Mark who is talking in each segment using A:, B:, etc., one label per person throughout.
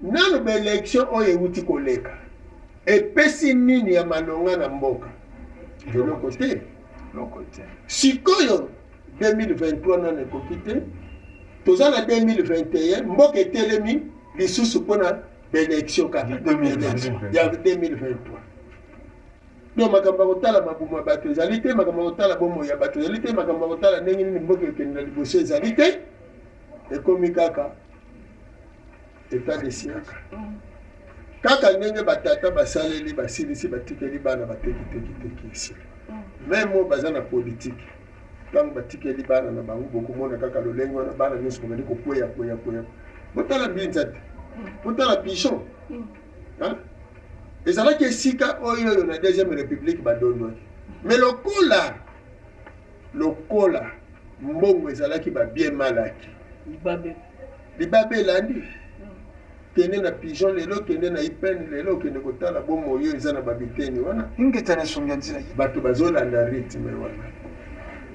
A: Nanu ba election oyo ewuti koleka epesi nini ya malonga na mboka? Eloko te. Sikoyo 2023 nanu ekoki te, toza na 2021, mboka etelemi lisusu mpona ba election kaka ya 2023. Donc makambo ya kotala mabumu ya bato ezali te, makambo ya kotala bomoi ya bato ezali te, makambo ya kotala ndenge nini mboka ekende na liboso ezali te. Ekomi kaka etat de siège, kaka ndenge batata basaleli, basilisi, batikeli bana, bateki teki teki, esili. Meme oyo baza na politike, ntango batikeli bana na bango, bokomona kaka lolenge wana bana nyonso babandi kokweya kweya kweya. Botala mbinza te, botala pigeon. Ezalaki esika oyo oyo na deuxième république badondwaki, mais lokola lokola mbongo ezalaki ba bien malaki, libabe elandi. Kende na pigeon lelo, kende na ipene lelo, okende kotala bomoi oyo eza na babiteni wana. Bato bazolanda rythme wana.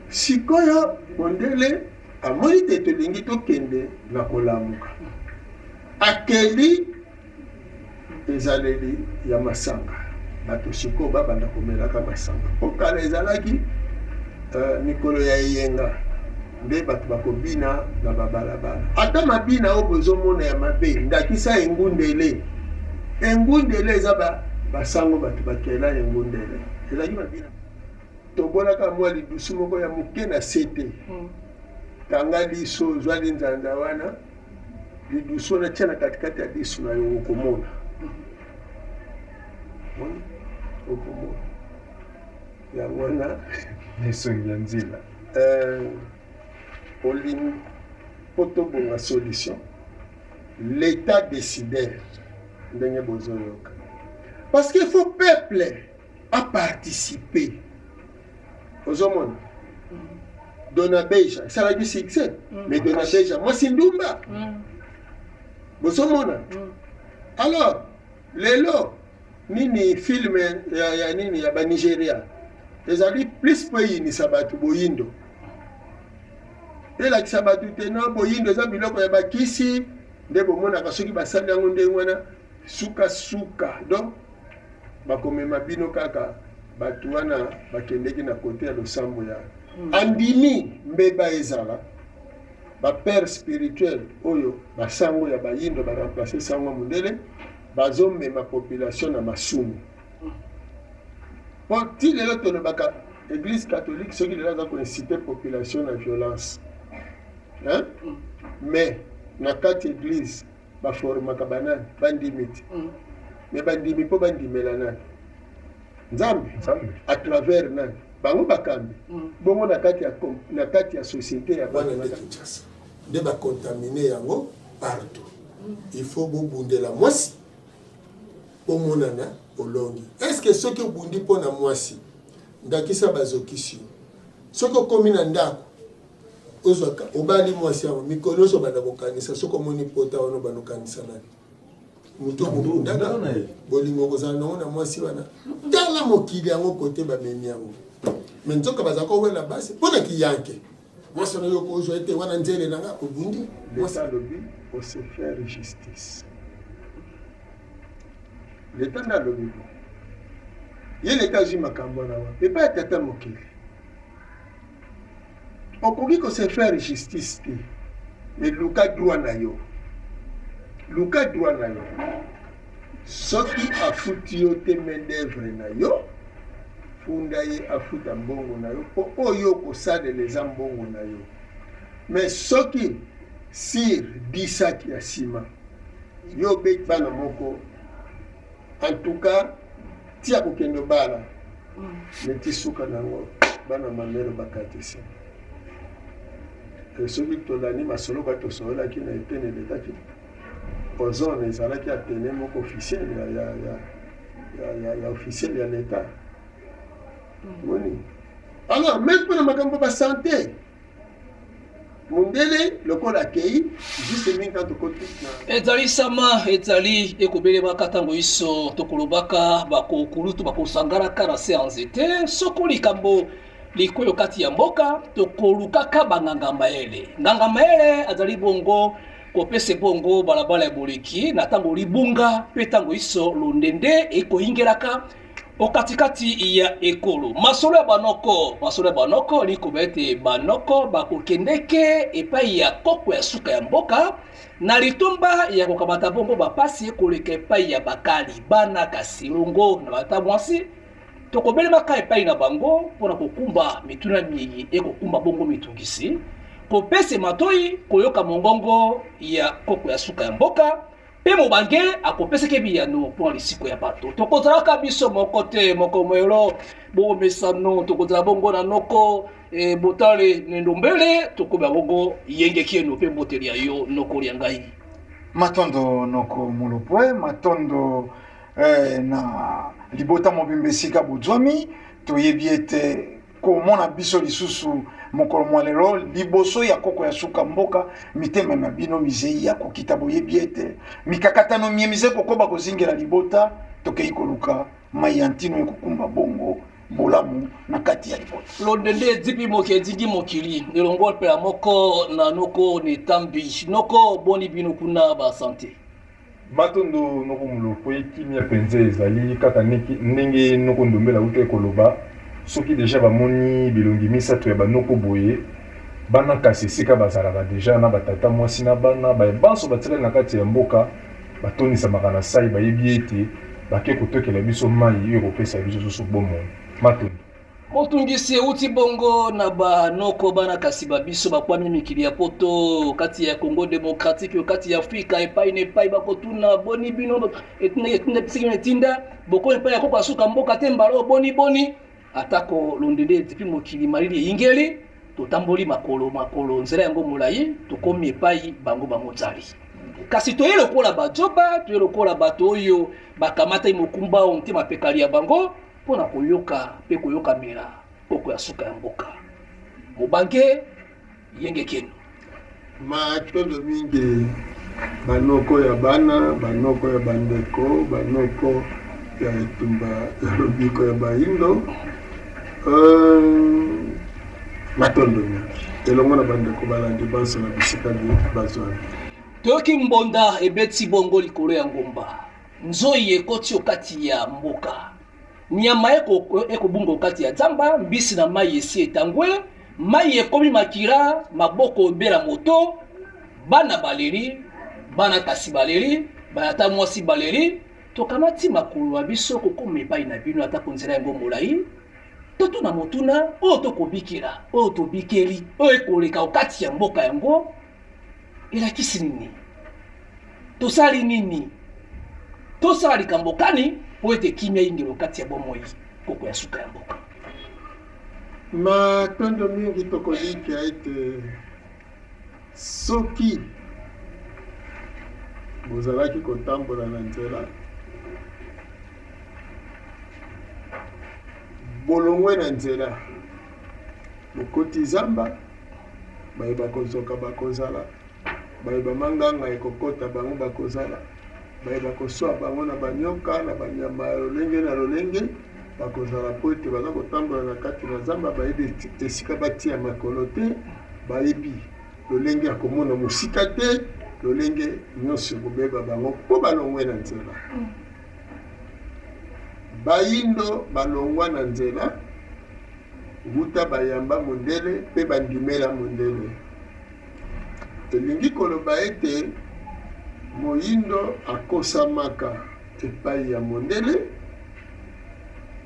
A: Sikoyo mondele amoni te tolingi tokende na kolamuka, akeli ezaleli ya masanga. Bato sikoyo babanda komelaka masanga, mpo kala ezalaki mikolo ya eyenga nde bato bakobina na babalabala. Ata mabina oyo bozomona ya mabe, ndakisa engundele. Engundele eza basango bato bakela engundele, ezalaki mabina. Tobolaka mwa lidusu moko ya moke na sete, kanga liso, ozwa linzanza wana, lidusu wana tia na katikati ya liso na yo, okomona, okomona yango wana.
B: Esongi ya nzela.
A: Olingi mpo tobonga solution, l'état décideur ndenge bozoyoka, parce que faut peuple aparticiper. Ozomona Dona Beja esalaki succès, mais Dona Beja mwasi ndumba, bozomona. Alors lelo nini, film ya nini ya Banigeria ezali plus mpo eyinisa bato boyindo, elakisa bato te no boyindo eza biloko ya bakisi. Nde bomonaka soki basali yango ndenge wana, sukasuka donc bakomema bino kaka. Bato wana bakendeki na kote ya losambo ya andimi mbeba, ezala bapère spirituel oyo basango ya bayindo baremplace sango ya mondele, bazomema population na masumu. Po ti lelo tolobaka église catholique soki lelo aza koincite population na violence, hein? Mais na kati église baformaka banani? Bandimi te. Mais bandimi mpo bandimela nani? Nzambe. À travers nani? Bango bakambi. Bongo na kati ya société ya bana nde Kinshasa nde bacontamine yango partout. Il faut bobundela mwasi, omonana olongi. Est-ce soki obundi mpo na mwasi, ndakisa bazokisi yo, soki okomi na ndako, ozwaka obali mwasi yango, mikolo nyonso obanda kokanisa, soki omoni pota wana, obanda kokanisa nani? Moto obundaka bolingo kozala nango na mwasi wana. Tala mokili yango kote bamemi yango, me nzoka baza kowela basi mpo na kiyanke. Mwasi wana yo kozwa ete wana nzele nanga obundi. Leta alobi ose faire justice. Leta nde alobi bo ye. Leta azwi makambo wana wapi? Epai ya tata mokili. Okoki kose faire justice te, mais luka droit na yo, luka droit na yo. Soki afuti yo te main d'œuvre na yo, funda ye afuta mbongo na yo, mpo oyo okosalela eza mbongo na yo. Mais soki sur 10 sacs ya nsima yo obeti bana moko, en tout cas tia kokende obala neti suka nango bana mamelo bakatisi. Soki tolandi masolo ba tosololaki na etene elekaki, ozone ezalaki atene moko officiel ya officiel ya l'état. Moni, alors même mpona makambo basanté, mondele lokola akei juste mingi ntango tokoti
C: na Ezali sama, ezali ekobelemaka ntango iso tokolobaka bakokulutu bakosanganaka na se ya nzete. Soko likambo likoyo kati ya mboka, tokolukaka banganga mayele. Nganga mayele azali bongo. Kopesa ebongo balabala ya boleki na ntango libunga mpe ntango iso londende ekoyingelaka okatikati ya ekolo. Masolo ya banoko, masolo ya banoko likoba ete banoko bakokendeke epai ya koko ya suka ya mboka na litomba ya kokamata bongo bapasi ekoleka epai ya bakali bana kasi elongo na bata mwasi Tokobelemaka epai na bango mpo na kokumba mituna miye ekokumba bongo mitungisi, kopese matoi koyoka mongongo ya koko ya suka ya mboka, mpe mobange akopeseke biyano mpo na lisiko ya bato. Tokozalaka biso moko te, moko moyolo bomesano, tokozala bongo na noko e, botale nendombele, tokoba bongo yenge kieno mpe mboteli ya yo noko lya ngai.
D: Matondo noko Mulopwe, matondo Eh, na libota mobimba esika bozwami, toyebi ete komona biso lisusu mokolo mwa lelo liboso ya koko ya suka mboka, mitema mya bino mizei ya kokita. Boyebi ete mikakatano mie mizei kokoba kozingela libota, tokei koluka mai ya ntino ekokumba bongo bolamu na kati ya libota.
C: Londende edipi moki edingi mokili elongo mpela moko na noko netambi noko boni bino kuna ba sante.
B: Matondo noko mulopwe kimia penza ezali kaka ndenge noko ndombele awutaki koloba soki dejà bamoni bilongi misatu ya ba noko boye bana kasi esika bazalaka dejà na ba tata mwasi na bana baye banso batikali na kati ya mboka batondisamaka na sayi bayebi ete bake kotokela biso mayi oyo ekopesa biso susu bomoi. Matondo.
C: Motungisi euti bongo na ba noko bana kasi ba biso bakwami mikili ya poto kati ya Congo democratique kati ya Afrika epai na epai bakotuna boni bino etinda bisiki etinda bokomi epai ya koko asuka mboka te mbala oyo boni boni atako londende etipi mokili malili eyingeli totamboli makolo makolo nzela yango molai tokomi epai bango bamozali kasi toye lokola bajoba toye lokola bato oyo bakamataki mokumba oyo nte mapekali ya bango Mpo na koyoka mpe koyokamela koko ya suka ya mboka. Mobange Yenge Keno.
A: Matondo mingi banoko ya bana, banoko ya bandeko, banoko ya etumba ya lobiko ya bayindo. Euh, matondo mingi elongo na bandeko balandi banso na bisika bazwami.
C: Toyoki mbonda ebeti bongo likolo ya ngomba. Nzoi ekoti okati ya mboka, nyama ekobunga okati ya zamba, mbisi na mai esi etangwe, mai ekomi makila, maboko ebela moto, bana baleli, bana kasi baleli, bayata mwasi baleli. Tokamati makolo ya biso kokoma epai na bino, atako nzela yango molai. Totuna motuna oyo tokobikela, oyo tobikeli, oyo ekoleka okati ya mboka yango elakisi nini? Tosali nini? Tosala likambo kani mpo ete kimia ingelo kati ya bomoi koko ya suka ya mboka?
A: Matondo mingi. Tokolikia ete soki bozalaki kotambola na nzela bolongwe na nzela bokoti zamba, baye bakozoka bakozala, baye bamanganga ekokota bango bakozala, baye bakoswa bango na banyoka na banyama ya lolenge na lolenge bakozala, mpo ete baza kotambola na kati na zamba, bayebi esika batia makolo te, bayebi lolenge ya komona mosika te, lolenge nyonso ekobeba bango mpo balongwe na nzela. Bayindo balongwa na nzela wuta bayamba mondele mpe bandimela mondele. Elingi koloba ete moyindo akosamaka epai ya mondele,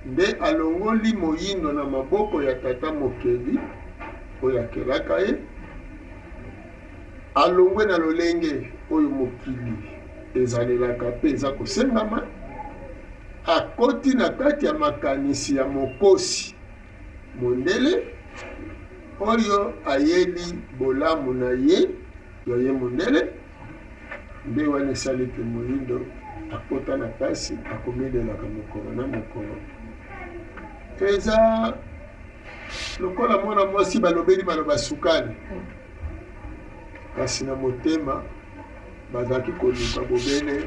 A: nde alongoli moyindo na maboko ya Tata Mokeli oyo akelaka ye, alongwe na lolenge oyo mokili ezalelaka mpe eza kosengama, akoti na kati ya makanisi ya mokosi mondele oyo ayebi bolamu na ye ya ye mondele, nde wana esali ete moyindo akota na pasi, akomilelaka mokolo na mokolo. Eza lokola mwana mwasi balobeli maloba sukali, kasi na motema bazalaki koluka bobele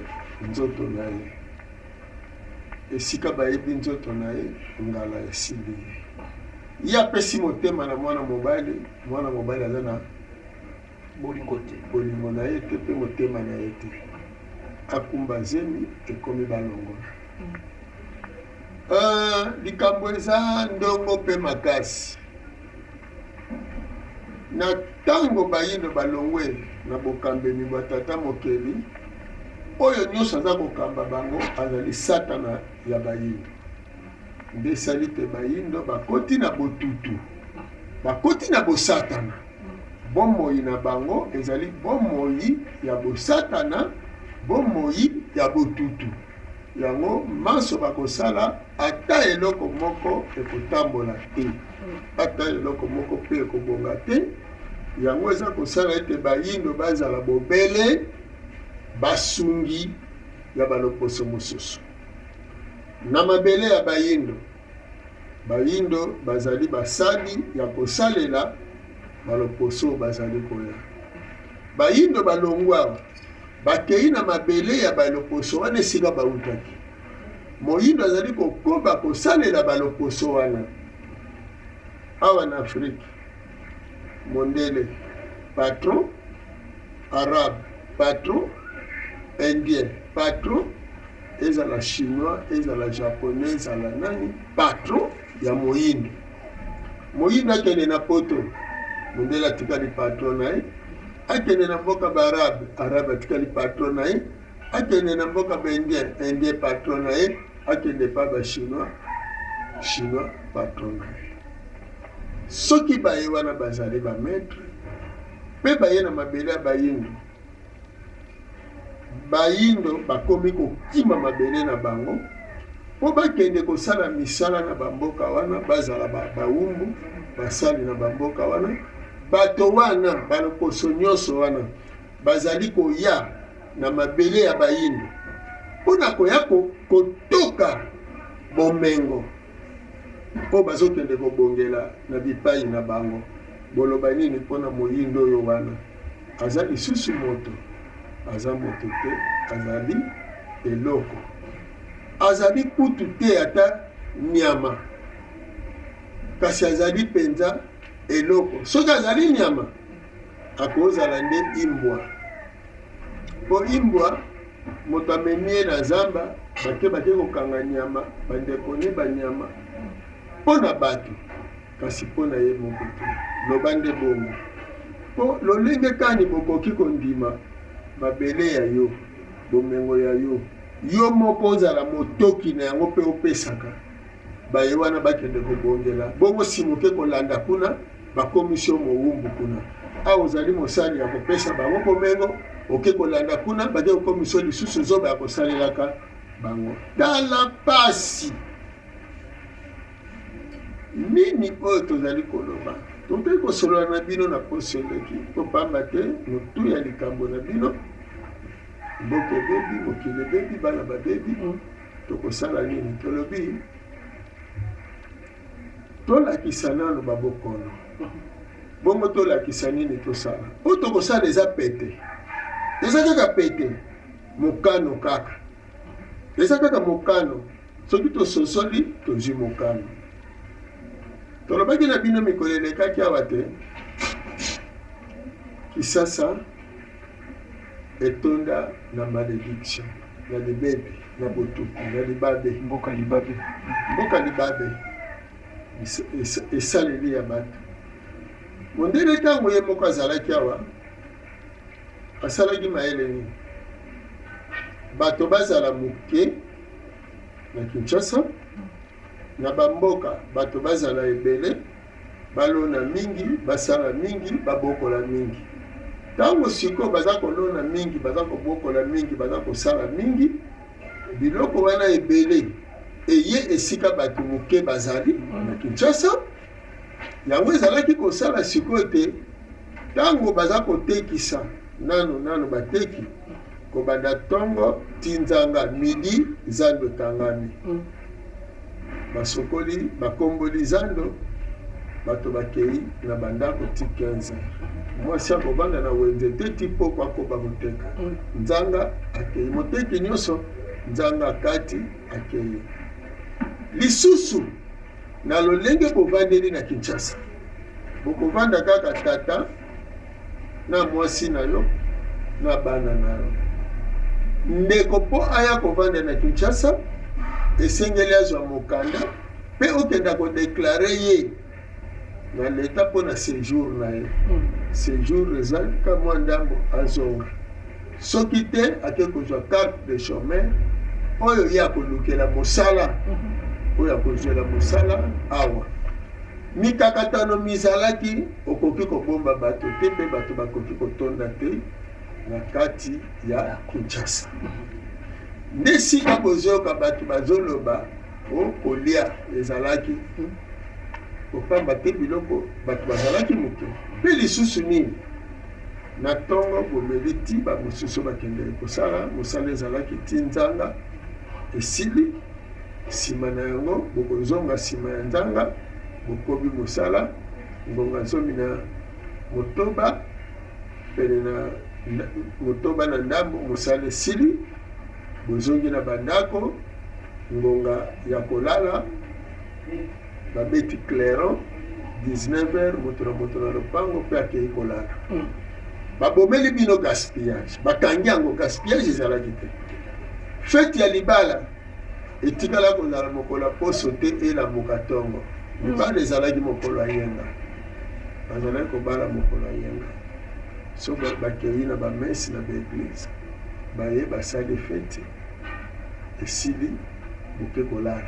A: nzoto na ye. Esika bayebi nzoto na ye, ngala esimbi ye. Ye apesi motema na mwana mobali, mwana mobali aza na
C: Bolingo te.
A: Bolingo na ye te mpe motema na ye te. Akumba zemi ekomi balongola. Likambo eza ndongo mpe makasi. Na ntango bayindo balongwe na bokambemi bwa Tata Mokeli, oyo nyonso aza kokamba bango azali Satana ya bayindo. Nde esali te bayindo bakoti na botutu, bakoti na bosatana. Bomoi na bango ezali bomoi ya bosatana, bomoi ya botutu. Yango manso bakosala, ata eloko moko ekotambola te, ata eloko moko mpe ekobonga te. Yango eza kosala ete bayindo bazala bobele basungi ya baloposo mosusu. Na mabele ya bayindo, bayindo bazali basali ya kosalela baloposo bazali koya. Bayindo balongwa awa, bakei na mabele ya baloposo wana esika bautaki. Moyindo azali kokoba kosalela baloposo wana. Awa na Afrique, mondele patron, arabe patron, indien patron, ezala chinois, ezala japonais, ezala nani, patron ya moyindo. Moyindo akende na poto, mondele atikali patron na ye. Akende na mboka ba arabe, arabe atikali patron na ye. Akende na mboka ba indien, indien patron na ye. Akende pa ba chinois, chinois patron na ye. Soki baye wana bazali ba maître mpe baye na mabele ya bayindo, Bayindo bakomi kokima mabele na bango mpo bakende kosala misala na bamboka wana, bazala bawumbu, basali na bamboka wana. Bato wana, baloposo nyonso wana bazali koya na mabele ya bayindo mpo na koya kotoka bomengo oyo bazokende kobongela na bipai na bango. Boloba nini mpo na moyindo oyo wana? Aza lisusu moto? Aza moto te, azali eloko. Azali kutu te ata nyama, kasi azali mpenza eloko. Soki azali nyama, akozala nde imbwa. Mpo imbwa, moto amemi ye na zamba, bake bake kokanga nyama, bandeko ne banyama mpo na bato. Kasi mpo na ye moko te. Loba nde bongo. Mpo lolenge kani bokoki kondima mabele ya yo, bomengo ya yo, yo moko ozala motoki na yango mpe opesaka baye wana bakende kobongela, bongo nsima oke kolanda kuna, bakomisi yo mowumbu kuna. Awa ozali mosali ya kopesa bango bomengo, oke kolanda kuna, bake kokomisa yo lisusu zoba ya kosalelaka bango. Tala pasi! Nini oyo tozali koloba? Tokoki kosolola na bino na poso eleki, mpo pamba te motu ya likambo na bino, mboka ebebi, mokili ebebi, bana babebi, tokosala nini? Tolobi tolakisa nano babokono, bongo tolakisa nini tosala. Oyo tokosala eza pete, eza kaka pete, mokano kaka, eza kaka mokano. Soki tososoli, tozwi mokano. Tolobaki na bino mikolo elekaki awa te Kisasa etonda na malediction, na libebi, na botutu, na libabe.
D: Mboka libabe.
A: Mboka libabe. Esaleli ya bato. Mondele ntango ye moko azalaki awa, asalaki mayele nini? Bato bazala moke na Kinshasa, na bamboka bato bazala ebele, balona mingi, basala mingi, babokola mingi. Ntango sikoyo baza kolona mingi, baza kobokola mingi, baza kosala mingi, biloko wana ebele eye esika bato moke bazali na Kinshasa. Yango ezalaki kosala sikoyo te ntango baza kotekisa nanu nanu bateki kobanda ntongo ti nzanga midi, zando ekangami, basokoli bakomboli zando, bato bakei na bandako ti 15 heures. Mwasi akovanda na wenze te ti poko akoba koteka. Nzanga akei, moteki nyonso nzanga akati akei. Lisusu na lolenge bovandeli na Kinshasa, bokovanda kaka tata. na mwasi na yo na bana na yo. Ndeko mpo aya kovanda na Kinshasa esengeli azwa mokanda mpe okenda kodeklare ye na leta mpo na sejour na ye. Sejour eza ka mwa ndambo azonga, soki te ake kozwa carte de chômeur oyo ye akolukela mosala, oyo akozwela mosala awa. Mikakatano mizalaki, okoki kobomba bato te mpe bato bakoki kotonda te na kati ya Kinshasa. Nde sika bozoyoka bato bazoloba o kolia ezalaki kopamba te, biloko bato bazalaki moke. Mpe lisusu nini, na ntongo bomeli ti bamosusu bakendeki kosala mosala, ezalaki ti nzanga esili. Nsima na yango bokozonga nsima ya nzanga, bokobi mosala ngonga 16, pene na motoba na ndambo, mosala esili, bozongi na bandako, ngonga ya kolala, babeti clairon 19 heures, moto na moto na lopango mpe akei kolala. Babomeli bino gaspillage, bakangi yango, gaspillage ezalaki te. Fete ya libala etikala kozala mokolo ya poso te, elamuka ntongo. Libala ezalaki mokolo ya yenga, bazalaki kobala mokolo ya yenga. So bakei na bamesi na baeglise, baye basali fete, esili, boke kolala.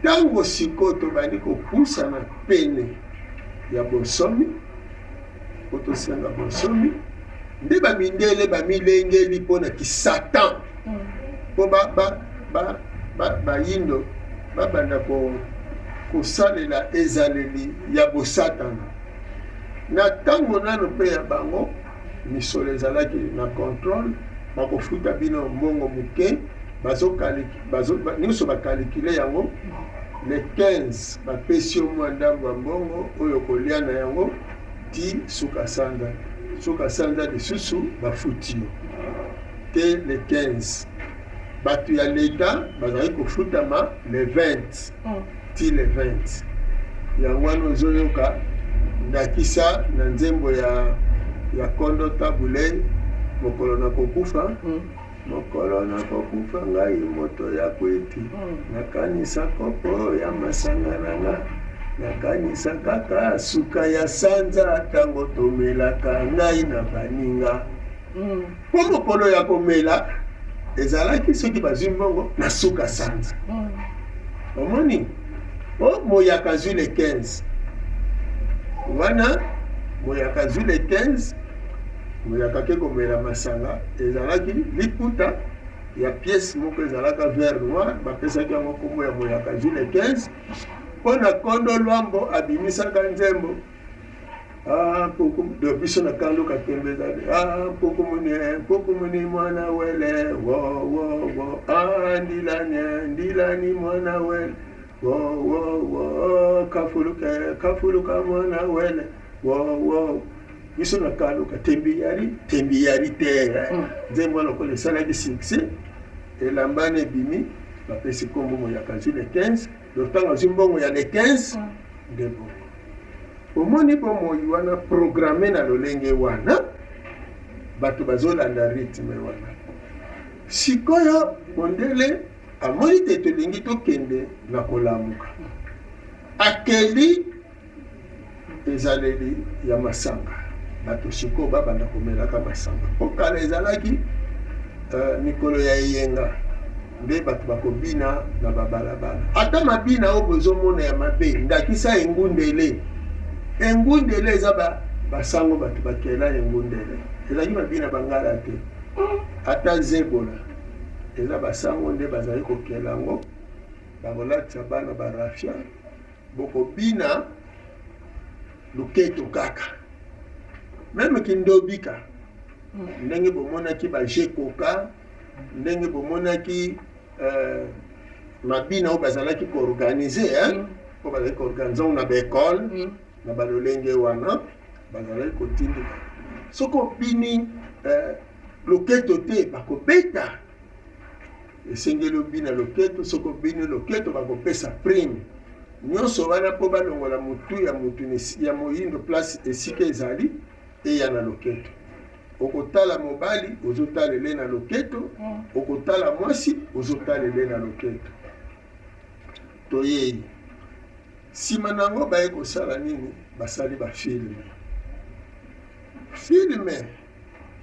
A: Ntango sikoyo tobandi kopusana pene ya bonsomi, mpo tosenga bonsomi, nde bamindele bamilengeli mpo na kisatan, mpo bayindo babanda kosalela ezaleli ya bosatana. Na ntango nano mpe ya bango, misolo ezalaki na contrôle, bakofuta bino mbongo moke, nyonso bakalikile yango. Le 15 bapesi yo mwa ndambo ya mbongo oyo kolia na yango ti suka sanza. Suka sanza lisusu bafuti yo te le 15. Bato ya leta bazali kofutama le 20 ti le 20. Yango wana ozoyoka ndakisa na nzembo ya Kondo Tabulei, mokolo na kokufa. Mokolo na kokufa ngai moto ya kwiti, nakanisa kopo ya masanga na nga, nakanisa kaka suka ya sanza ntango tomelaka ngai na baninga. Mpo mokolo ya komela ezalaki soki bazwi mbongo na suka sanza. Omoni o moyaka azwi le 15 wana, moyaka azwi le 15, moyaka ke komela masanga. Ezalaki liputa ya pièce moko ezalaka vert noir, bapesaki yango nkombo ya moyaka azwi le 15, mpo na Kondo Lwambo abimisaka nzembo. Ah, mpuku do biso na kando katembe ezali. Ah, mpuku mune, mpuku muni mwana wele, wo wo wo. Ah, ndilani, ndilani mwana wele, wo wo wo. Kafuluke, kafuluka mwana wele, wo wo. Biso na kando katembe yari tembe yari te. Nzembo wana lokola esalaki succès, elambani ebimi, bapesi nkombo moyaka azwi le 15. Donc ntango azwi mbongo ya le 15, nde bongo omoni bomoi wana programme na lolenge wana, bato bazolanda rythme wana. Sikoyo mondele amoni te tolingi tokende na kolamuka, akeli ezaleli ya masanga. Bato sikoyo babanda komelaka masanga, mpo kala ezalaki mikolo ya eyenga nde bato bakobina na babalabala. Ata mabina oyo bozomona ya mabe, ndakisa engundele. Engundele eza basango bato bakela engundele, ezalaki mabina bangala te. Ata zebola eza basango nde bazali kokela yango, bakolatisa bana barafia, bokobina luketo kaka. Meme kindobika, ndenge bomonaki bajekoka, ndenge bomonaki mabina oyo bazalaki koorganize, mpo bazalaki koorganize yango na baekole, na balolenge wana bazalaki kotindika. Soki obini loketo te, bakobeta. Esengeli obina loketo, soki obini loketo bakopesa prime. Nyonso wana mpo balongola motu ya motu ya moyindo place esika ezali eya na loketo. Okotala mobali ozotalele na loketo, okotala mwasi ozotalele na loketo. Toyei nsima na yango baye kosala nini? Basali bafilme. Filme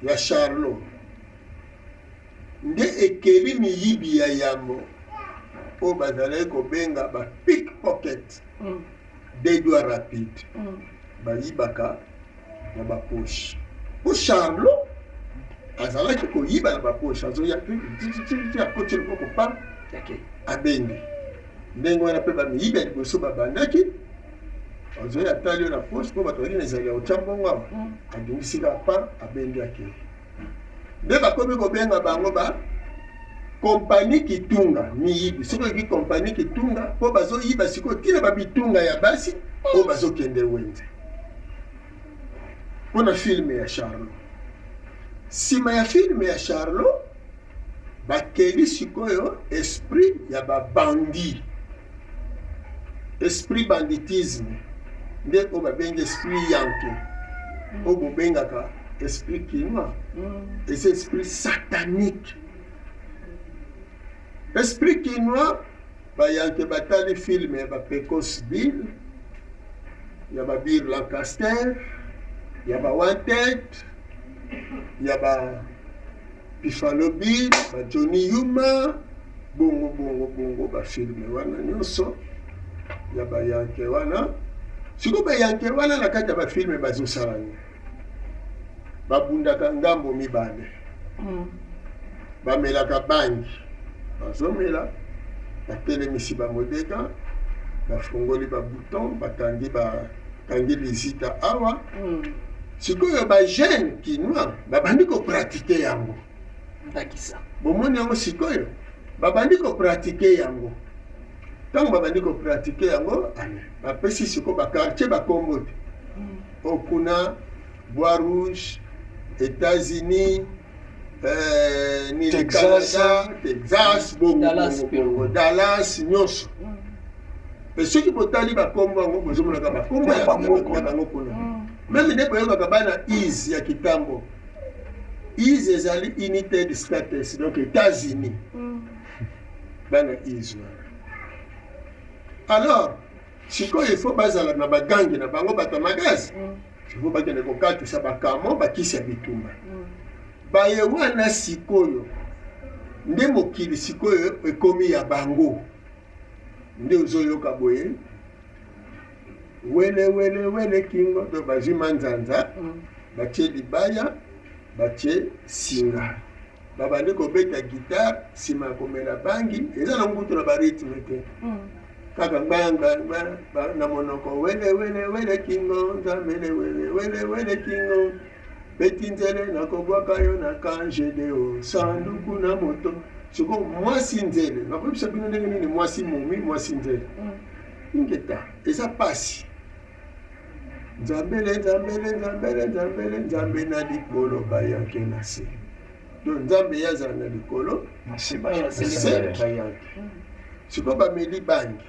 A: ya Charlot nde ekeli miyibi ya yambo oyo bazalaki kobenga ba pickpocket, des doigts rapides, bayibaka na bapoche. Po Charlot azalaki koyiba na bapoche, azoya akoti loboko pa abendi. Ndenge wana mpe bamiyibi ya liboso babandaki, azoya atali yo na poche, mpo bato bazalaki na ezali ya kotya mbongo awa, abimisi kaka pa abendi akei. Nde bakomi kobenga bango ba kompani kitunga miyibi. Soki oyoki kompani kitunga, mpo bazoyiba sikoyo ntina babitunga ya basi oyo bazokende wenze mpo na filme ya Charlot. Nsima ya filme ya Charlot bakeli sikoyo esprit ya babandi, esprit banditisme nde oyo babengi esprit yanke, oyo bobengaka esprit kinois, eza esprit satanique. Esprit kinois, bayanke batali filme ya bapecos Bill, ya ba Bill Lancaster, ya ba Wanted, ya ba Buffalo Bill, ba Johnny Yuma, bongo bongo bongo, bafilme wana nyonso ya bayanke wana. Sikoyo bayanke wana na kati ya bafilme bazosala nini? Babundaka ngambo mibale, bamelaka bangi, bazomela, batelemisi bamodeka, bafungoli babouton, bakangi bakangi lizita awa. Sikoyo bajeune kinois babandi kopratike yango.
C: Ndakisa
A: bomoni yango sikoyo babandi kopratike yango. Ntango babandi kopratike yango, bapesi sikoyo bakartier bakombo te, okuna Bois Rouge, États-Unis, nini,
D: Texas,
A: Canada, Texas, bongo,
C: Dallas,
A: bongo, bongo, Dallas nyonso. Mpe soki botali bakombo yango, bozomonaka bakombo ya
D: bango kuna.
A: Ya bango kuna. Meme nde boyokaka bana Is ya kitambo, Is ezali United States, donc États-Unis, bana Is wana. Alors sikoyo il faut bazala na bagangi na bango, bato ya magazi, il faut bakende kokatisa bakamo bakisi ya bitumba baye wana. Sikoyo nde mokili sikoyo ekomi ya bango, nde ozoyoka boye wele wele wele kingo. Donc bazwi manzanza, batie libaya, batie singa, babandi kobeta guitare nsima ya komela bangi. Eza na ngutu na barythme te, kaka ngbangba na monoko, wele wele wele kingo, nzambele wele wele wele kingo, beti nzele nakobwaka yo na kangedeo sanduku na moto. Siko mwasi nzele, nakoyebisa bino ndenge nini mwasi momi, mwasi nzele. Ingeta, eza pasi. Nzambele nzambele nzambele nzambele nzambe na likolo, bayanke na se. Donc nzambe ye azala na likolo,
D: na se
A: se bayanke. Sikoyo bameli bangi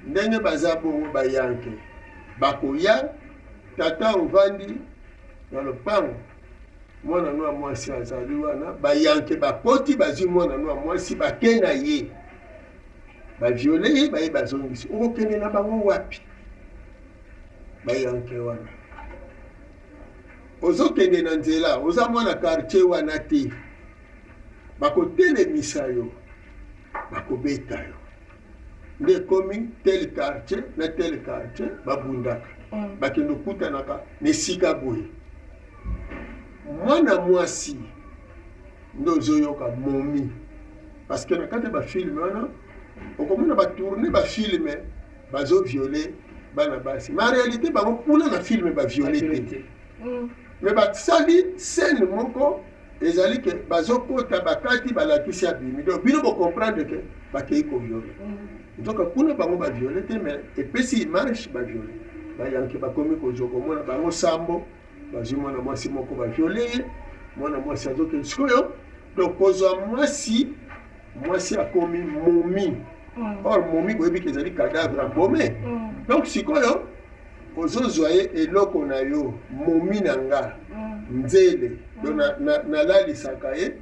A: ndenge baza bongo, bayanke bakoya, tata ovandi na lopango, mwana no ya mwasi azali wana, bayanke bakoti, bazwi mwana no ya mwasi, bake na ye, baviole ye, baye bazongisi. Okokende na bango wapi? Bayanke wana, ozokende na nzela, oza mwana quartier wana te, bakotelemisa yo, bakobeta yo. Nde ekomi tel quartier na tel quartier babundaka, bakende okutanaka na esika boye. Mwana mwasi nde ozoyoka momi, parce que na kati ya bafilme wana okomona batourne bafilme, bazoviole bana basi, ma réalité bango kuna na filme baviole te, mais basali scène moko ezali ke bazokota bakati, balakisi abimi, donc bino bocomprendre ke bakei koviole. Nzoka kuna bango baviole te, mais epesi image baviole. Bayanke bakomi kozwa komona bango sambo, bazwi mwana mwasi moko, baviole ye, mwana mwasi azokende sikoyo. Donc kozwa mwasi, mwasi akomi momi. Or momi boyebi ke ezali cadavre abome. Donc sikoyo ozozwa ye eloko na yo, momi na nga nzele. Donc nalalisaka ye,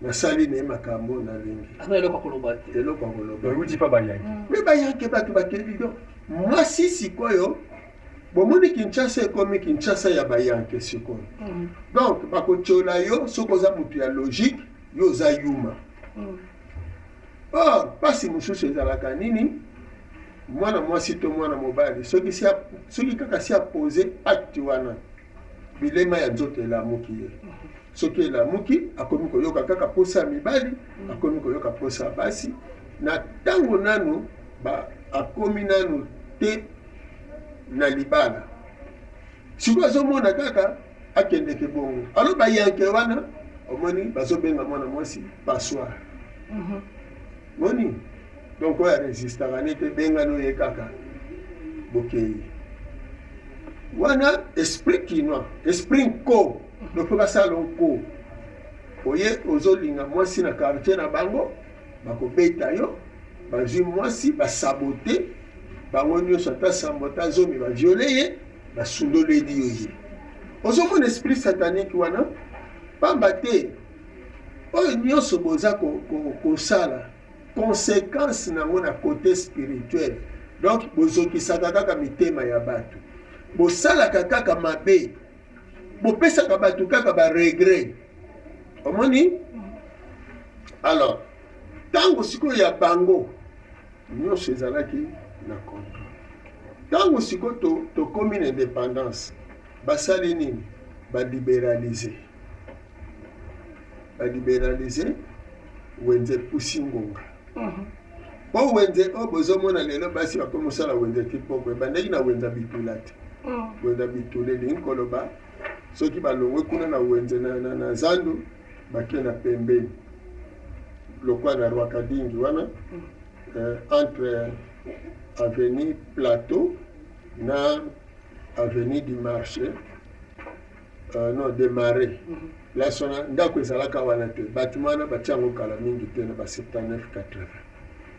A: nasali na ye makambo nalingi.
C: Aza eloko ya koloba te.
A: Eloko ya koloba.
B: Euti mpa bayanke.
A: Me bayanke bato bakeli. Donc mwasi sikoyo bomoni Kinshasa ekomi Kinshasa ya bayanke sikoyo. Donc bakotiola yo soki oza motu ya logique, yo oza yuma. Or mpasi mosusu ezalaka nini? Mwana mwasi to mwana mobali soki, soki kaka si apose acte wana, bilema ya nzoto elamuki ye. Soki elamuki, akomi koyoka kaka posa ya mibali, akomi koyoka posa ya basi. Na ntango nanu akomi nanu te na libala, sikoyo azomona kaka akendeke bongo. Alo bayanke wana omoni bazobenga mwana mwasi passoire. Moni, donc oyo aresistaka nete bengani oye kaka bokei wana. Esprit kinois, esprit nko, donc mpo basala nko, oye ozolinga mwasi na quartier na bango, bakobeta yo. Bazwi mwasi, basabote bango nyonso, ata sambo ata 10, baviole ye, basundoleli yo ye. Ozomona esprit satanique wana, pamba te oyo nyonso boza kosala, conséquence nango na côté spirituel. Donc bozokisaka kaka mitema ya bato, bosalaka kaka mabe, bopesaka bato kaka baregret. Omoni, alors ntango sikoyo ya bango nyonso ezalaki na contrôle. Ntango sikoyo tokomi na indépendance, basali nini? Balibéraliser, balibéraliser wenze, epusi ngonga mpo wenze oyo bozomona lelo, basi bakomi kosala wenze ti poko, ebandaki na wenze bitula te. Wenze bitula elingi koloba soki balongwe kuna na wenze na zandu, bake na pembeni lokwa na Rwakadingi wana, entre avenue Plateau na avenue du Marché, non, de Marais. Place wana ndako ezalaka wana te, bato wana batia yango kala mingi te, na ba 79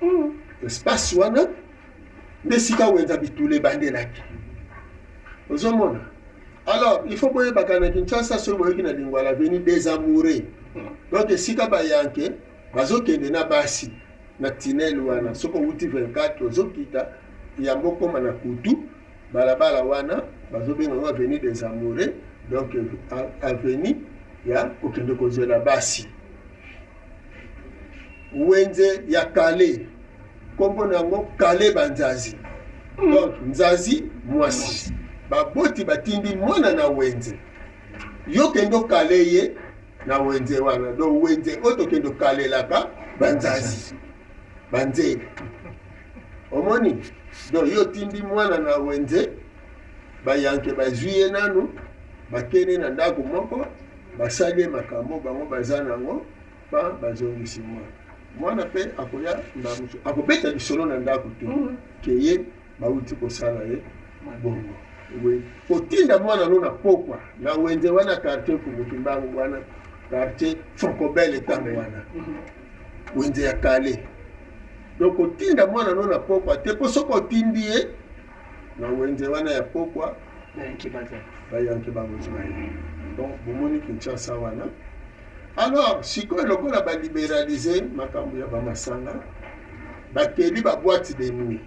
A: 80. Espace wana nde esika wenza bitula ebandelaki. Ozomona, alors il faut boyebaka na Kinshasa, soki boyoki na Lingwala avenue des Amoureux, donc esika bayanke bazokende na basi na tunnel wana. Soki owuti 24 ozokita yango okóma na kutu balabala wana, bazobenga yango avenue des Amoureux, donc avenue ya kokende kozwela basi. Wenze ya kale nkombo na yango kale banzazi, donc nzazi mwasi. Baboti batindi mwana na wenze, yo kende okale ye na wenze wana. Donc wenze oyo tokende okalelaka banzazi, banzele. Omoni, donc yo otindi mwana na wenze, bayanke bazwi ye nanu, bakende na ndako moko, basali ye makambo bango baza nango, pa bazongisi mwana. Mwana mpe akoya mbala mosusu akobeta lisolo na ndako te ke ye bauti kosala ye bongo. Oui, kotinda mwana no na pokwa na wenze wana, quartier Kumuki Mbangu wana, quartier Francobel, ntango wana wenze ya kale. Donc kotinda mwana no na pokwa te, mpo soki otindi ye na wenze wana ya pokwa, bayanke bakozwa ye. Donc bomoni Kinshasa wana. Alors sikoyo lokola balibéraliser makambo ya bamasanga, bakeli baboîte de nuit,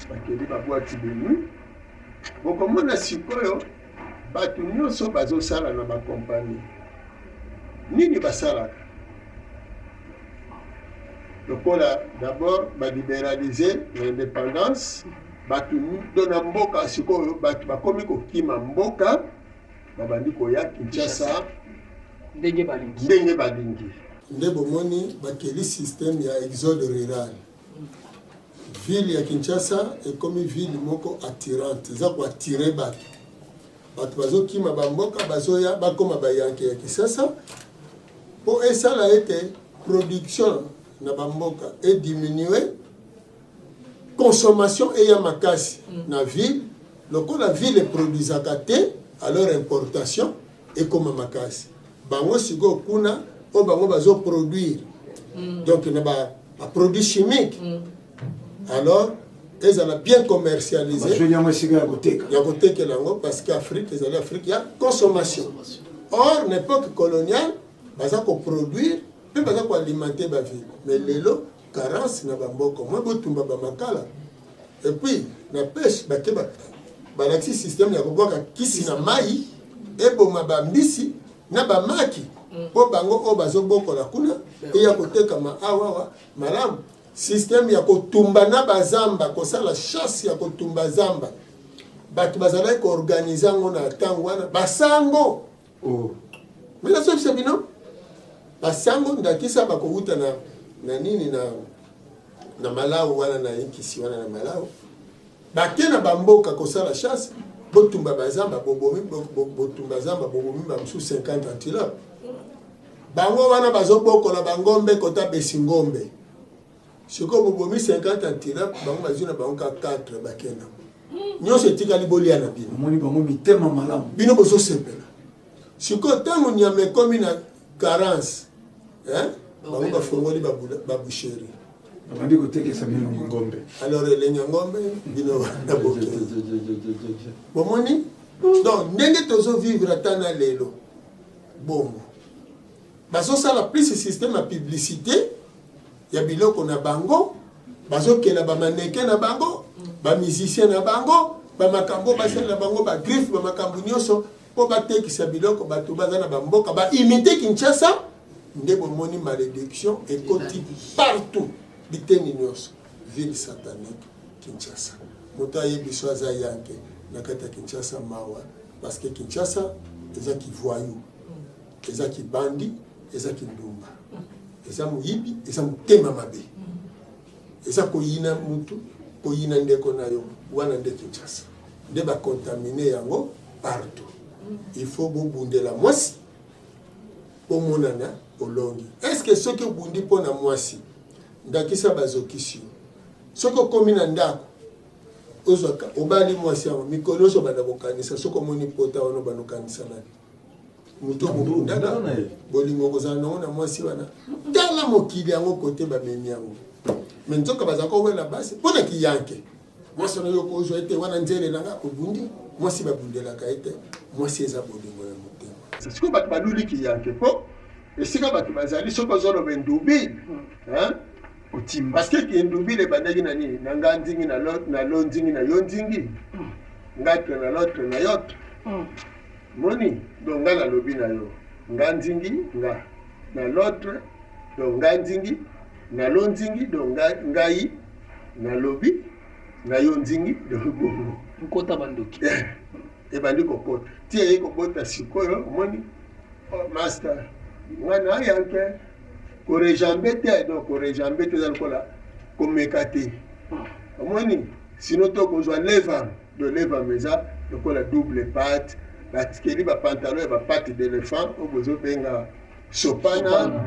A: bakeli baboîte de nuit. Bokomona sikoyo bato nyonso bazosala na bakompani nini basalaka. Lokola d'abord balibéraliser na indépendance, bato do na mboka sikoyo bato bakomi kokima mboka, babandi koya Kinshasa
C: ndenge balingi.
A: Ndenge balingi. Nde bomoni bakeli système ya exode rural. Ville ya Kinshasa ekomi ville moko attirante, eza koattirer bato. Bato bazokima bamboka, bazoya bakóma bayanke ya Kisasa, mpo esala ete production na bamboka ediminue, consommation eya makasi na ville. Lokola ville eproduisaka te, alors importation ekóma makasi. Bango sikoyo kuna oyo bango bazoproduire, donc na ba Baproduit chimique. Alors ezala bien commercialisé,
D: Bazweli yango esika ya koteka.
A: Ya kotekela yango, parce que Afrique ezali Afrique ya consommation. Or na époque coloniale baza koproduire mpe baza koalimenter baville, mais lelo carence na bamboka mwa botumba bamakala. Et puis na pêche bake balakisi système ya kobwaka kisi na mai eboma bambisi na bamaki, mpo bango oyo bazobokola kuna eya kotekama awawa malamu. Système ya kotumba na bazamba, kosala chasse ya kotumba zamba, bato bazalaki koorganiser yango na ntango wana basango.
D: Oh.
A: Mais nazobisa bino, basango ndakisa bakowuta na nini, na Malawi wana, na Inkisi wana na Malawi, bake na bamboka kosala chasse, botumba bazamba, bobomi, botumba zamba, bobomi bamosusu 50 antilope. Bango wana bazobokola bangombe kota besi ngombe. Sikoyo bobomi 50 antilope, bango bazwi na bango ka 4, bakenda, nyonso etikali bolia na bino.
D: Omoni bango mitema malamu.
A: Bino bozosepela. Sikoyo ntango nyama ekomi na carence, hein? Bango bafongoli baboucherie.
D: Babandi kotekesa bino
B: ngombe.
A: Alors elengi ya ngombe, bino wana bokei. Bomoni donc ndenge tozovivre ata na lelo bongo, bazosala plus système ya publicité ya biloko na bango, bazokela bamaneke na bango, bamusicien na bango, bamakambo basala na bango, bagriffe, bamakambo nyonso mpo batekisa biloko. Bato baza na bamboka baimite Kinshasa, nde bomoni malédiction ekoti partout, biteni nyonso, ville satanique Kinshasa. Moto ayebi so aza yanke na kati ya Kinshasa, mawa, parce que Kinshasa eza kivoyou, eza kibandi, eza kindumba, eza moyibi, eza motema mabe, eza koyina mutu, koyina ndeko na yo. Wana nde Kinshasa, nde bacontamine yango partout. Il faut bobundela mwasi, bomonana olongi. Est-ce soki obundi mpo na mwasi, ndakisa bazokisi yo, soki okomi na ndako, ozwaka obali mwasi yango, mikolo nyonso obanda kokanisa, soki omoni pota wana, obanda kokanisa nani? Moto bobundaka bolingo kozala nango na mwasi wana. Tala mokili yango kote bamemi yango, me nzoka baza kowela basi mpo na kiyanke. Mwasi wana yo kozwa ete wana nzele nanga obundi mwasi, babundelaka ye te. Mwasi eza bolingo ya motema. Sikoyo bato baluli kiyanke mpo esika bato bazali, soki ozoloba endubile,
D: Otimba.
A: Parce que endubile ebandaki na nini? Na nga nzingi, na lo nzingi, na yo nzingi, ngatre na l'autre na yotre. Moni donc nga nalobi na yo nga nzingi, nga na l'autre, donc nga nzingi na lo nzingi, donc ngai nalobi na yo nzingi, donc bongo.
C: Nkota bandoki.
A: Ebandi kokota ti eye kobota. Sikoyo omoni, oh, master, nga na yanke korejambe te. Donc korejambe te eza lokola komeka te, omoni. Sino to kozwa levam. Donc levam eza lokola double patte, batikeli bapantalon ya bapatte d'éléphant oyo bozobenga sopana.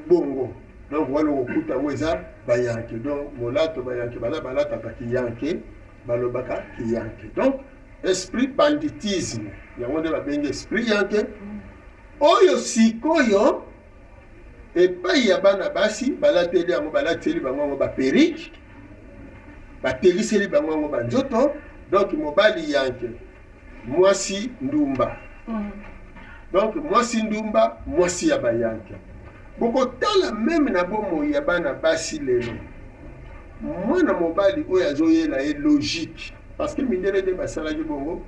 A: Bongo donc wana okokuta yango eza bayanke. Donc molato bayanke baza balataka kiyanke, balobaka kiyanke. Donc esprit banditisme, yango nde babengi esprit yanke. Oyo sikoyo epai ya bana basi, balateli yango, balateli bango yango baperruque, bateliseli bango yango banzoto. Donc mobali yanke, mwasi ndumba. Donc mwasi ndumba, mwasi ya bayanke. Bokotala même na bomoi ya bana basi lelo, mwana mobali oyo azoyela ye logique, parce que mindele nde basalaki bongo,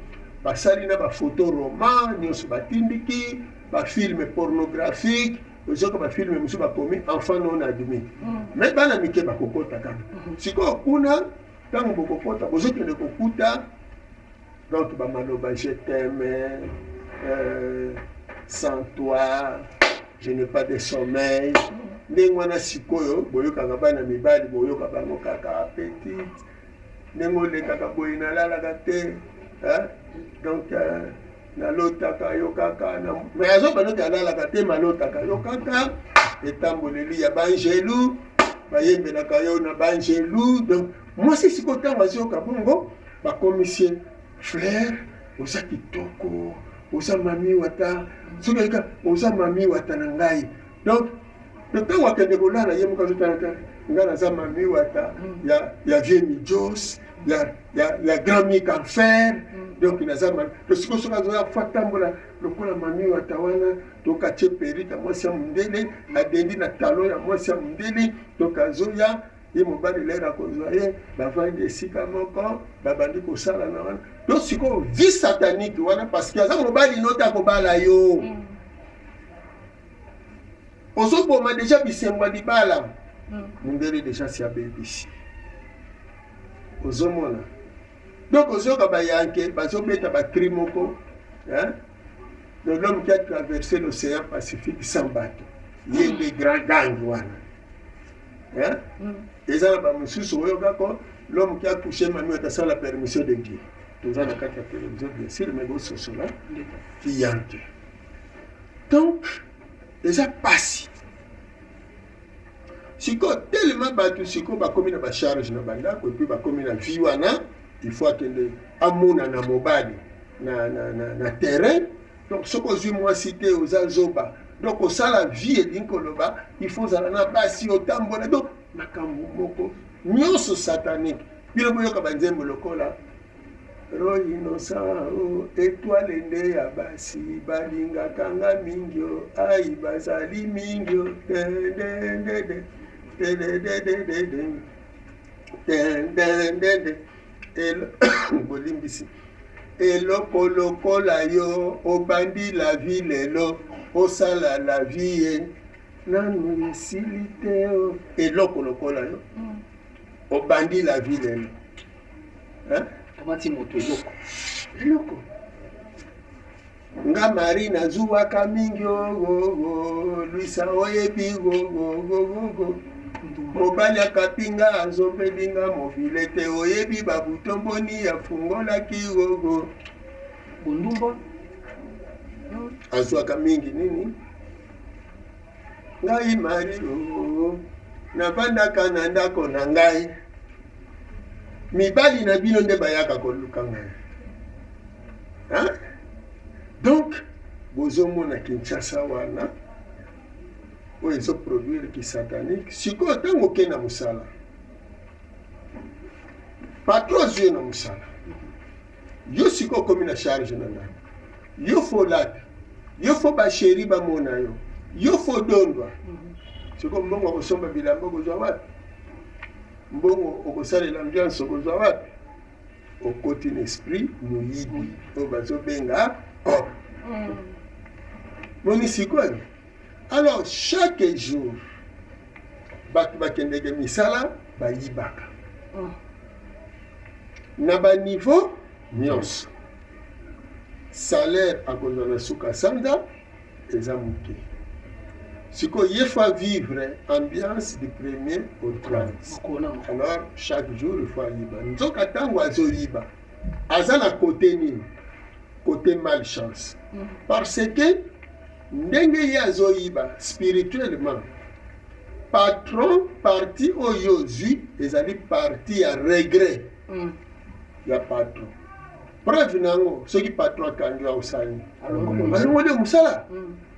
A: basali na bafoto roman nyonso, batindiki bafilme pornographique, ozoka bafilme mosusu bakomi enfant non admis, mais bana mike bakokota kaka. Sikoyo kuna ntango bokokota, bozokende kokuta donc bamaloba "je t'aime", "sans toi je n'ai pas de sommeil", ndenge wana. Sikoyo boyokaka bana mibali, boyoka bango kaka "petite, ndenge olekaka boye, nalalaka te, hein? Donc nalotaka yo kaka." Mais azoba noki alalaka te, malotaka yo kaka, etamboleli ya banjelu, bayembelaka yo na banjelu. Donc mwasi sikoyo ntango azoyoka bongo, bakomisi ye fleur, oza kitoko, oza mami wata, soki ayika oza mami wata na ngai. Donc Donc ntango akende kolala ye moko azotalata nga naza mami wata ya vieux Mijos ya grand Mik Enfer. Donc naza mami. Donc sikoyo soki azoya fo atambola lokola mami wata wana. Donc atie perruque ya mwasi ya mondele, adendi na talon ya mwasi ya mondele. Donc azoya ye mobali lere akozwa ye, bavandi esika moko, babandi kosala na wana. Donc sikoyo vie satanique wana, parce que aza mobali no te akobala yo. Ozoboma deja bisengo ya libala. Mondele deja si abebisi, ozomona. Donc ozoyoka bayanke bazobeta bacri moko, hein? Donc l'homme qui a traversé l'océan Pacifique sans bateau, ye nde grand gang wana, hein? Eza na bamosusu oyokako l'homme qui a couché mami atasala la permission de Dieu. Toza na kati ya télévision, bien sûr, mais bososola kiyanke. Donc eza pasi sikoyo, tellement bato sikoyo bakomi na bacharge na bandako, et puis bakomi na vie wana. Il faut akende amonana mobali na terrain. Donc soki ozwi mwasi te, oza zoba. Donc osala vie elingi koloba il faut ozala na basi, otambola. Donc makambo moko nyonso satanique. Bino boyoka banzembo lokola Roi Innocent o étoile nde ya basi balingaka nga mingi o, ai bazali mingi o, tendendende tededededede tendendende. Bolimbisi. Eloko lokola yo obandi la vie lelo, osala la vie ye nanu esili te o. Eloko lokola yo obandi la vie lelo, hein?
C: Kamati moto eloko.
A: Eloko nga mari nazuwaka mingi ogogo Luisa oyebi gogogogogo mobali akapinga azombelinga mobile te oyebi babutomboni afungolaki gogo.
C: Bondumba.
A: Azwaka mingi nini ngai mari oo navandaka na ndako na ngai, mibali na bino nde bayaka koluka ngai, hein? Donc bozomona Kinshasa wana oyo ezoproduire kisatanique. Sikoyo ntango okei na mosala, patron azwi yo na mosala, yo sikoyo okomi na charge na ndako, yo faut lata, yo faut bachéri bamona yo, yo faut dondwa. Sikoyo mbongo okosomba bilamba okozwa wapi? Mbongo okosalela ambiance okozwa wapi? Okoti na esprit moyibi oyo bazobenga cop moni. Sikoyo alors chaque jour bato bakendeke misala, bayibaka na baniveau nyonso. Salaire akozwa na suka sanza eza moke. Sikoyo ye faut vivre ambiance du premier au 30.
C: Mokolo na mokolo.
A: Alors chaque jour il faut ayiba. Nzoka ntango azoyiba aza na côté nini? Côté malchance, parce que ndenge ye azoyiba spirituellement, patron parti oyo ozwi ezali parti ya regret ya patron. Preuve na yango, soki patron akangi yo, osali alongoli yo mosala,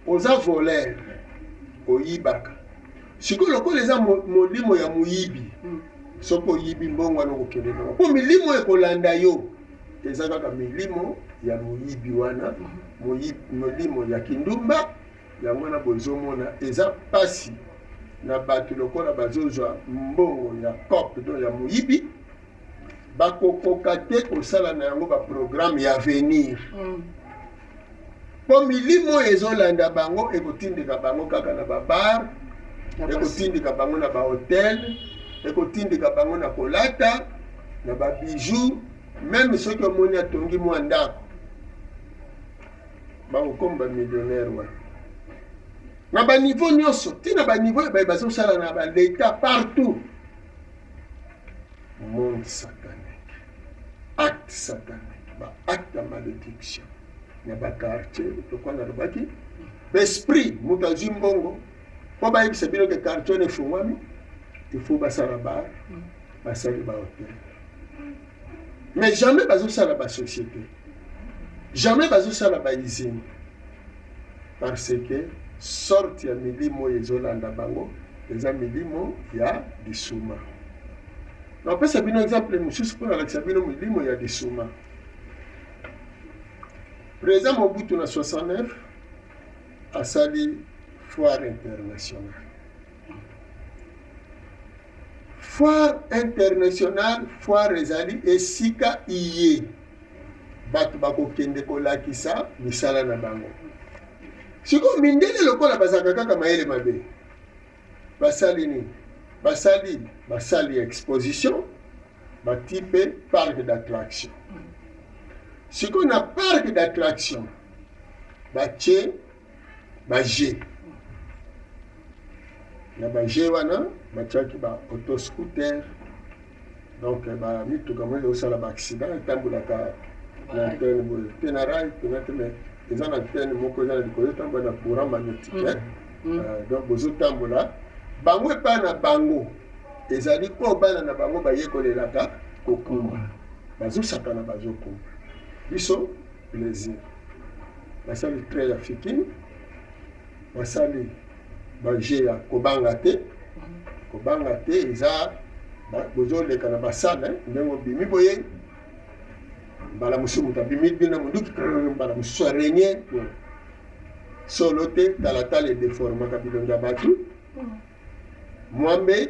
A: oza voleur, oyibaka. Sikoyo lokola eza molimo ya moyibi, soki oyibi mbongo wana, okokende nango mpo milimo ekolanda yo eza kaka milimo ya moyibi wana, molimo ya kindumba. Yango wana bozomona eza mpasi na bato lokola bazozwa mbongo ya cop, donc ya moyibi, bakokoka te kosala na yango baprogramme ya avenir, mpo milimo oyo ezolanda bango ekotindika bango kaka na babar, ekotindika bango na bahotel, ekotindika bango na kolata na babijou. Même soki omoni atongi mwa ndako, bakokoma bamillionnaire wana na baniveau nyonso, ntina baniveau ya baye bazosala na baleta partout. Monde satanique, acte satanique, baacte ya malédiction na baquartier. Lokola nalobaki, baesprit moto azwi mbongo mpo bayebisa bino ke quartier wana efungwami, il faut basala bar, basali bahotel, mais jamais bazosala basociété, jamais bazosala bausine, parce que Sorte ya milimo oyo ezolanda bango eza milimo ya lisuma. Napesa bino exemple mosusu mpo nalakisa bino milimo ya lisuma. Président Mobutu na 69 asali foire internationale. Foire internationale, foire ezali esika iye bato bakokende kolakisa misala na bango. Sikoyo mindele lokola bazalaka kaka mayele mabe, basali nini? Basali basali exposition, bati mpe parc d'attraction. Sikoyo na parc d'attraction batie ba jeux na ba jeux wana batiaki ba auto scooter donc ba mituka moko ezosala ba accident etambolaka na antenne boye te na rail pena te mais eza na antenne moko eza na likolo etambola na courant magnétique mm. Donc bozotambola bango epai na bango ezali oyo bana na bango bayekolelaka kokumba bazosakana bazokumba biso plaisir basali trait ya fikini basali baje ya kobanga te kobanga te eza bozoleka na basale ndenge obimi boye mbala mosusu moto abimi bino monduki mbala mosusu arenye solo te talatala edeformaka bilongi ya bato Mwambe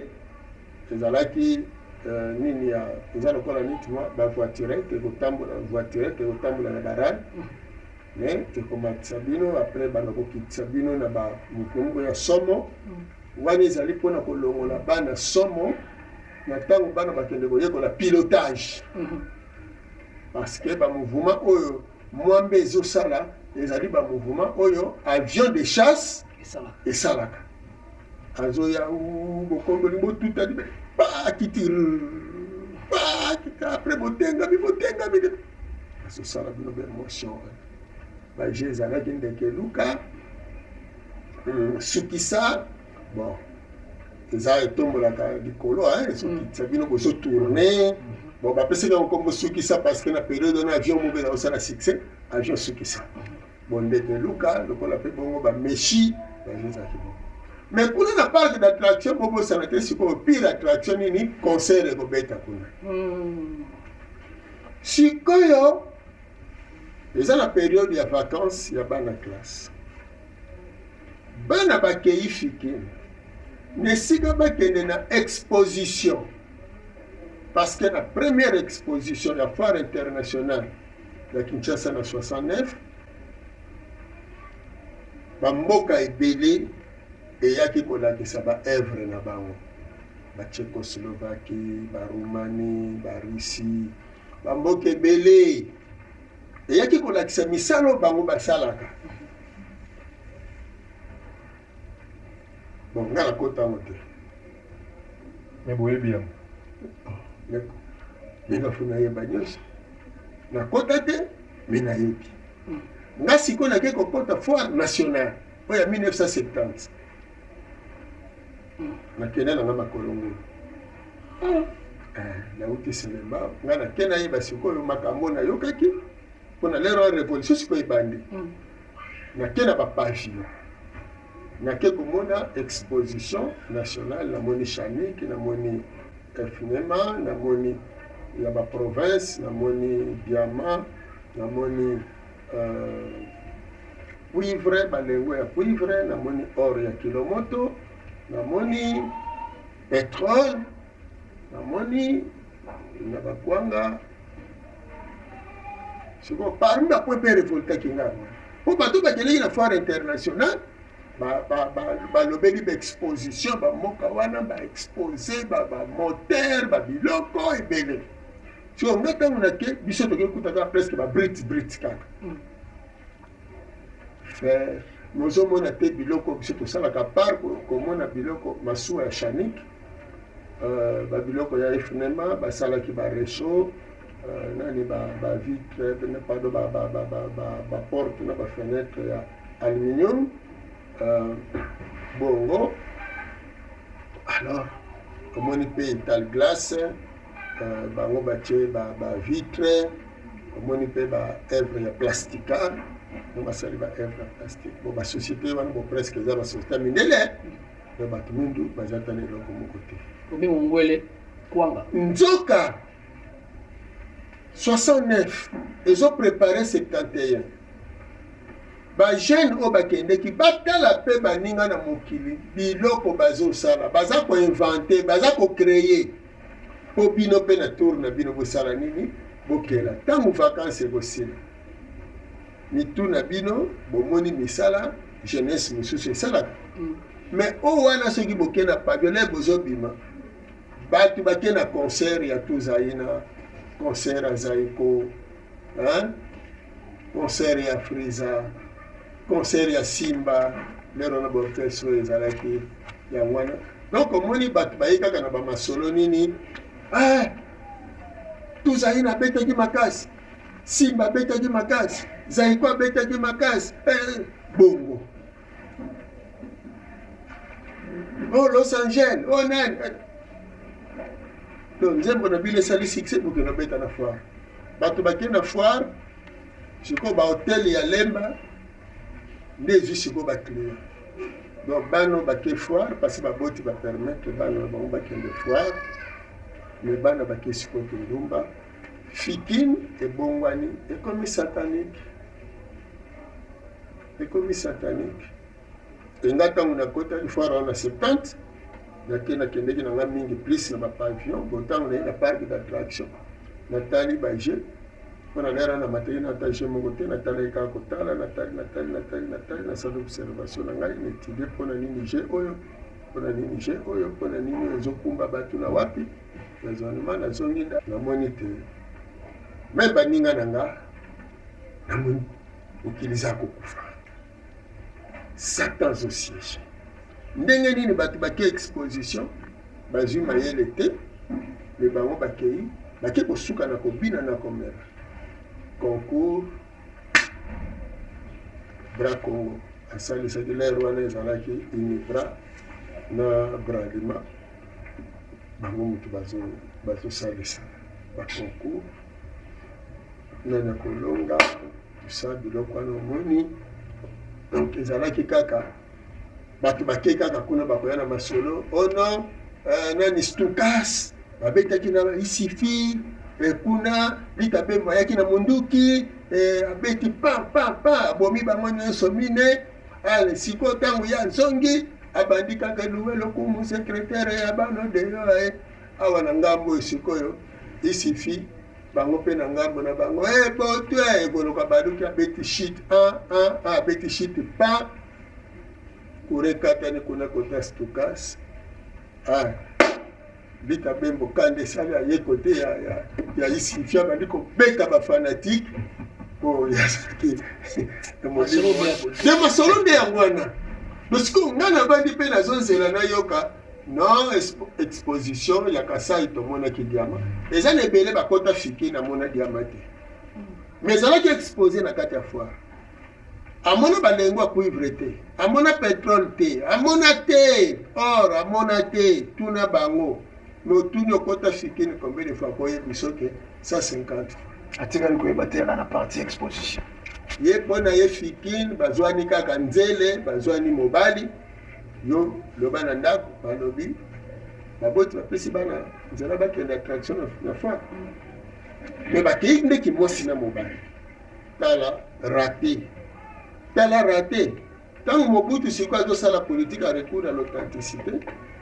A: ezalaki euh, nini ya eza lokola neti mwa ba voiturette ekotambola voiturette ekotambola na ba rail mais ekomatisa bino après banda kokitisa bino na ba moto moko ya somo wana ezali mpona kolongola bana somo na ntango bana bakende koyekola pilotage parce que ba mouvement oyo mwambe ezosala ezali ba mouvement oyo avion de chasse esalaka azoya bokomboli botutani akiti akiti après botengami botengami azosala bino baémotion wana baje ezalaki ndeke luka hmm, sukisa bon eza etombolaka likolo ezokitisa bino bozotourne bon bapesaki yango nkombo sukisa parce que na periode wana avion moko eza kosala succès avion sukisa Bon ndeke luka lokola pe bongo ba meshi bazozaki bongo. Mais kuna na parc d'attraction bobosana te sikoyo pire attraction nini concert ekobeta kuna. Sikoyo eza na periode ya vacances ya bana classe. Bana bakei fikini na esika bakende na exposition parce que na première exposition ya foire internationale ya Kinshasa na 69 bamboka ebele eyaki kolakisa ba œuvre na bango ba Tchécoslovaquie ba Roumanie ba Russie bamboka ebele eyaki kolakisa misala oyo bango basalaka bon nga nakota yango te
B: me boyebi yango
A: ndenge fo nayeba nyonso nakota te me nayebi nga sikoyo nake kokota foire nationale oyo ya 1970 nakende nanga makolo ngulu eh, nauti selemba nga nake nayeba sikoyo makambo nayokaki mpo na lero ya revolution sikoyo ebandi mm. Nake na ba pavillon nake komona exposition nationale, namoni Chanic, namoni FNEMA, namoni ya ba province, namoni diamant, namoni euh, cuivre, balengo ya cuivre, namoni or ya kilomoto, namoni petrole, namoni na bakwanga sikoyo parmi bapoint mpe revoltaki nga yango mpo bato bakendeki na foire internationale balobeli baexposition bamboka wana baexpose bamoteur babiloko ebele sikoyo nga ntango nake biso tokoki kuta kaka presque babrit brit kaka mm. Fer mozomona te biloko biso tosalaka par komona biloko masuwa ya chanik euh, babiloko ya efnema basalaki barechaud euh, nani bavitre pardon baporte na bafenetre ya aluminium euh, bongo alors omoni mpe etal glace bango batie bavitre omoni mpe ba œuvre ya plastica. Donc basali ba œuvre plastique. Bon ba société wana bo presque eza ba société ya mindele na bato mwindu baza ata na eloko moko te.
C: Obi mongwele kwanga.
A: Nzoka 69 ezo prepare 71 ba jeune oyo bakendeki batala mpe baninga na mokili biloko bazosala baza koinvente baza kocreye mpo bino mpe na tour na bino bosala nini bokela ntango vacances ekosila mitu na bino bomoni misala jeunesse mosusu esalaka mm. mais oyo wana soki boke na pavillon bozobima bato bake na concert ya tuzaina concert ya zaiko hein? concert ya friza concert ya simba lero na baorchestre oyo ezalaki yango wana donc omoni bato baye kaka na bamasolo nini ah, tuzaina abetaki makasi Simba abetaki makasi, Zaiko abetaki makasi. Eh, bongo. Oh, Los Angeles, oh nani. Eh. Donc nzembo na bino esali succès bokende obeta na foire. Bato bakei na foire, sikoyo ba hotel ya Lemba nde ezwi sikoyo ba client. Donc bana bake foire parce baboti ba permettre bana na bango bakende foire, mais bana bake sikoyo kindumba. Fikin ebongwani ekomi satanique, ekomi satanique. Enga ntango nakotaki foire wana 70 nake nakendeki na nga mingi plus na bapavillon bo ntango naye na parc d'attraction natali bajeu mpo na lera na mataki na ata jeu moko te natalaki kaka kotala natali natali natali natali nasali observation na ngai na etudie mpo na nini jeu oyo mpo na nini jeu oyo mpo na nini oyo ezokumba bato na wapi Raisonnement nazongi nda namoni te meme baninga na nga namoni mokili eza kokufa satan azosiege ndenge nini bato bake exposition bazwi mayele te me bango bakei bake kosuka na kobina na komela concours bra congo asalisaki lere wana ezalaki unibra na bralima bango moto bazosalisa baconcours nani akolonga tusa biloko wana omoni donc ezalaki kaka bato bakei kaka kuna bakoya na masolo oh non euh, nani stukas babetaki na isifi eh, kuna lita bembo ayaki na munduki eh, abeti pa pa pa abomi bango nyonso mine Ale sikoyo ntango ye azongi abandi kaka eluwe lokumu sekretere ya bano deyo eh. Awa na ngambo oyo sikoyo isifi bango mpe na ngambo na bango e boto e ekoloka baluki abeti shit a a a abeti shit pa kure ekatani kuna kota stukas ah. Lita Bembo kanda esali aye kote ya, ya, ya isifi abandi kobeta bafanatike po yazalaki nde masolo nde yango wana losiko ngai nabandi mpe nazozela nayoka non exposition ya kasai tomonaki diama eza na ebele bakota fike namona diama te mais ezalaki expose na kati ya foire amona balengo ya cuivre te amona petrole te amona te or amona te tuna bango me otuni okota fikini combien de fois akoyebi soki 150 fois
D: atikali koyeba te yaka na partie exposition
A: ye mpo na ye fikine bazwani kaka nzele bazwani mobali yo loba na ndako balobi baboti bapesi bana nzela bakende attraction na foire me bakei nde kimwasi na mobali Tala rate. Tala rate. Tango Mobutu sikoyo azosala politique ya recours à l'authenticité,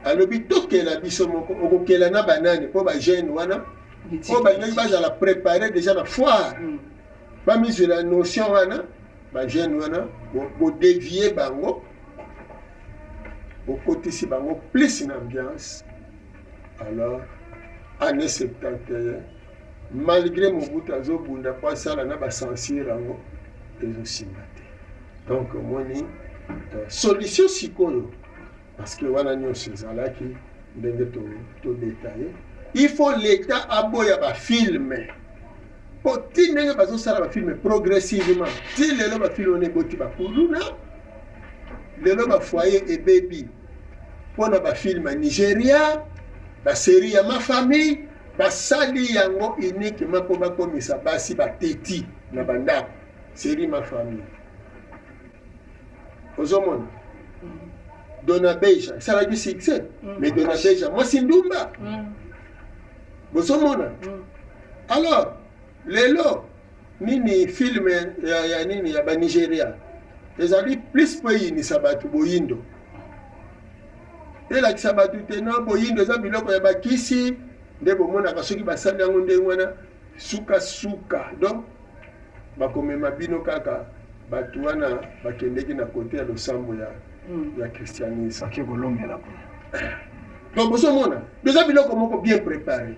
A: alobi tokela biso moko, okokela na banani mpo ba jeune wana oyo balingaki bazala prepare déjà na foire mm. bamizwela notion wana ba jeune wana bodevie bango bokotisi bango plus na ambiance alors année 71 malgré Mobutu azobunda mpo asala na ba censure yango ezosimba te donc omoni euh, solution sikoyo parce que wana nyonso ezalaki ndenge todetaille il faut l'état aboya bafilme mpo ti ndenge bazosala bafilme progressivement ti lelo bafilme wana eboti bakuluna lelo bafoyer ebebi mpo na bafilme ya nigeria baserie ya ma famille Basali yango uniquement mpo bakomisa basi ba teti na ba ndako. Série Ma Famille. Ozomona Dona Beja esalaki succès, mais Dona Beja mwasi ndumba. Bozomona. Alors lelo nini film ya nini ya ba Nigeria ezali plus po eyinisa bato boyindo, elakisa bato te no boyindo eza biloko ya bakisi nde bomonaka soki basali yango ndenge wana sukasuka. Donc bakomema bino kaka bato wana bakendeki na kote ya losambo ya christianisme.
D: Bake kolongela kuna.
A: Donc bozomona eza biloko moko bien préparé.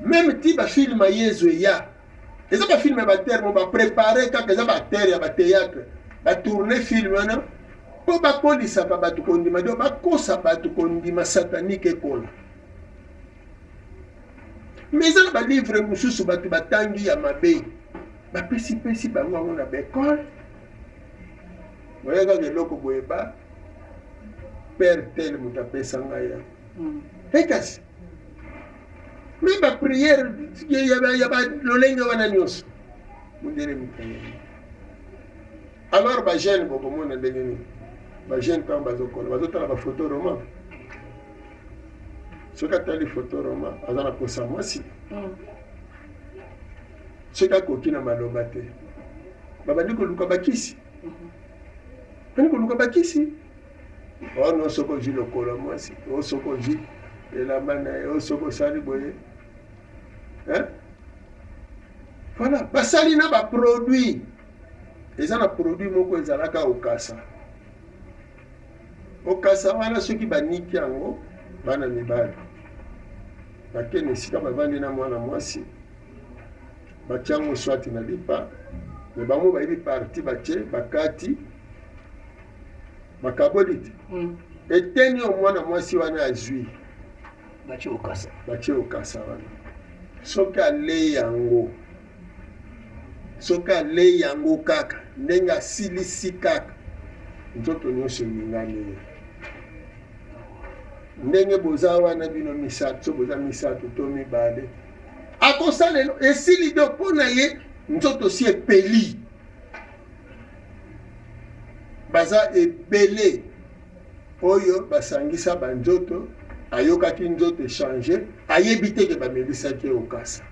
A: Même ti bafilm ya Yezu eya, eza bafilm ya baterre mo baprépare kaka, eza baterre ya bathéâtre, batourne film wana mpo bakolisaka bato kondima, donc bakosa bato kondima satanique ekola. Mais eza na balivre mosusu bato batangi ya mabe, bapesipesi bango yango na baekole. Oya kaka eloko boye, ba père tel moto apesa ngai yango. E kasi me baprière ya balolenge wana nyonso mondele mokayani. Alors bajeune bokomona ndenge nini bajeune ntango bazokola bazotala bafoto roman. Soki atali foto roman, aza na posa mwasi. Soki akoki na maloba te, babandi koluka bakisi, bandi koluka bakisi ono. Soki ozwi lokolo ya mwasi o, soki ozwi elamba na ye o, soki osali boye, hein? Voilà, basali na baproduit. Eza na produit moko ezalaka okasa. Okasa wana, soki baniki yango, bana mibali bakende esika bavandi na mwana mwasi, batia yango swati na lipa, me bango bayebi parti batie, bakati, bakaboli te. Eteni oyo mwana mwasi wana azwi,
C: batie okasa.
A: Batie okasa wana, soki alei yango, soki alei yango kaka ndenge asilisi kaka, nzoto nyonso eningani ye. Ndenge boza wana bino misato, so boza misato to mibale, akosalela esili. Do mpo na ye nzoto si epeli. Baza ebele oyo basangisa banzoto, ayokaki nzoto echange, ayebi te ke bamelisaki ye okasa.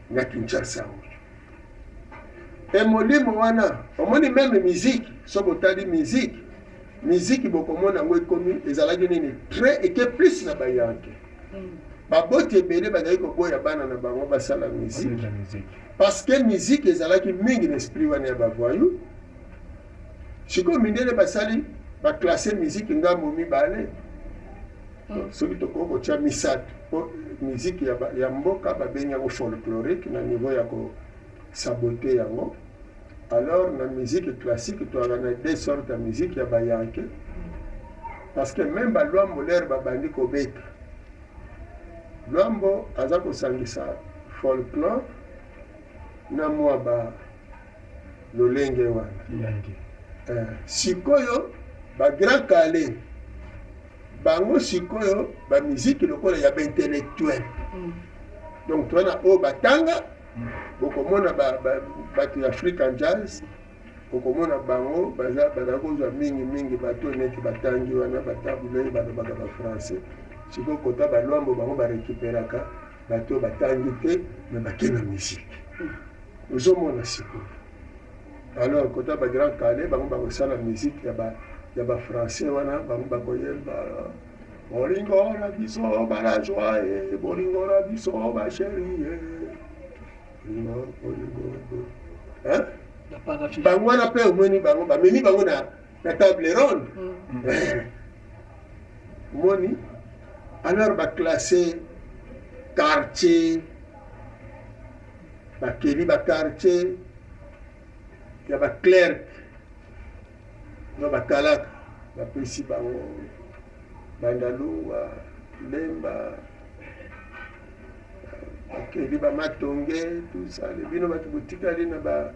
A: Na Kinshasa oyo e molimo wana, omoni même musique, soki otali musique, musique bokomona yango ekomi ezalaki nini, très eke plus na bayanke. Baboti ebele bazali koboya bana na bango basala musique, parce que musique ezalaki mingi na esprit wana ya bavoyou. Sikoyo mindele basali baclasse musique ngambo mibale. Soki tokoki kotia misato, po musique ya mboka babengi yango folklorique na niveau ya kosabote yango. Alors na musique classique toyaka na deux sortes ya musique ya bayanke, parce que même balwambo lere babandi kobeta lwambo, aza kosangisa folklore na mwa ba lolenge wana. Sikoyo bagrand kale bango sikoyo bamiziki lokola ya baintellectuel. Donc toza na oyo batanga, bokomona bato ya African jazz, okomona bango baza kozwa mingimingi bato neti batangi wana, batabulei balobaka bafrançais. Sikoyo kota balwambo, bango barécupéraka bato oyo batangi te me bake na musique. Ozomona sikoyo, alors kota bagrand kale, bango bakosala musique ya bafrançais wana. Bango bakoyemba bolingo na biso balajwa e, bolingo na biso bachéri e, bolingo, bolingo, hein? Bango wana mpe omoni bango bamemi bango na table ronde. Omoni, alors baclasse quartier, bakeli baquartier ya baclerc na bakalaka, bapesi bango Bandalungwa, Lemba, bakeli bamatonge, tout ça. Bino bato botikali na ba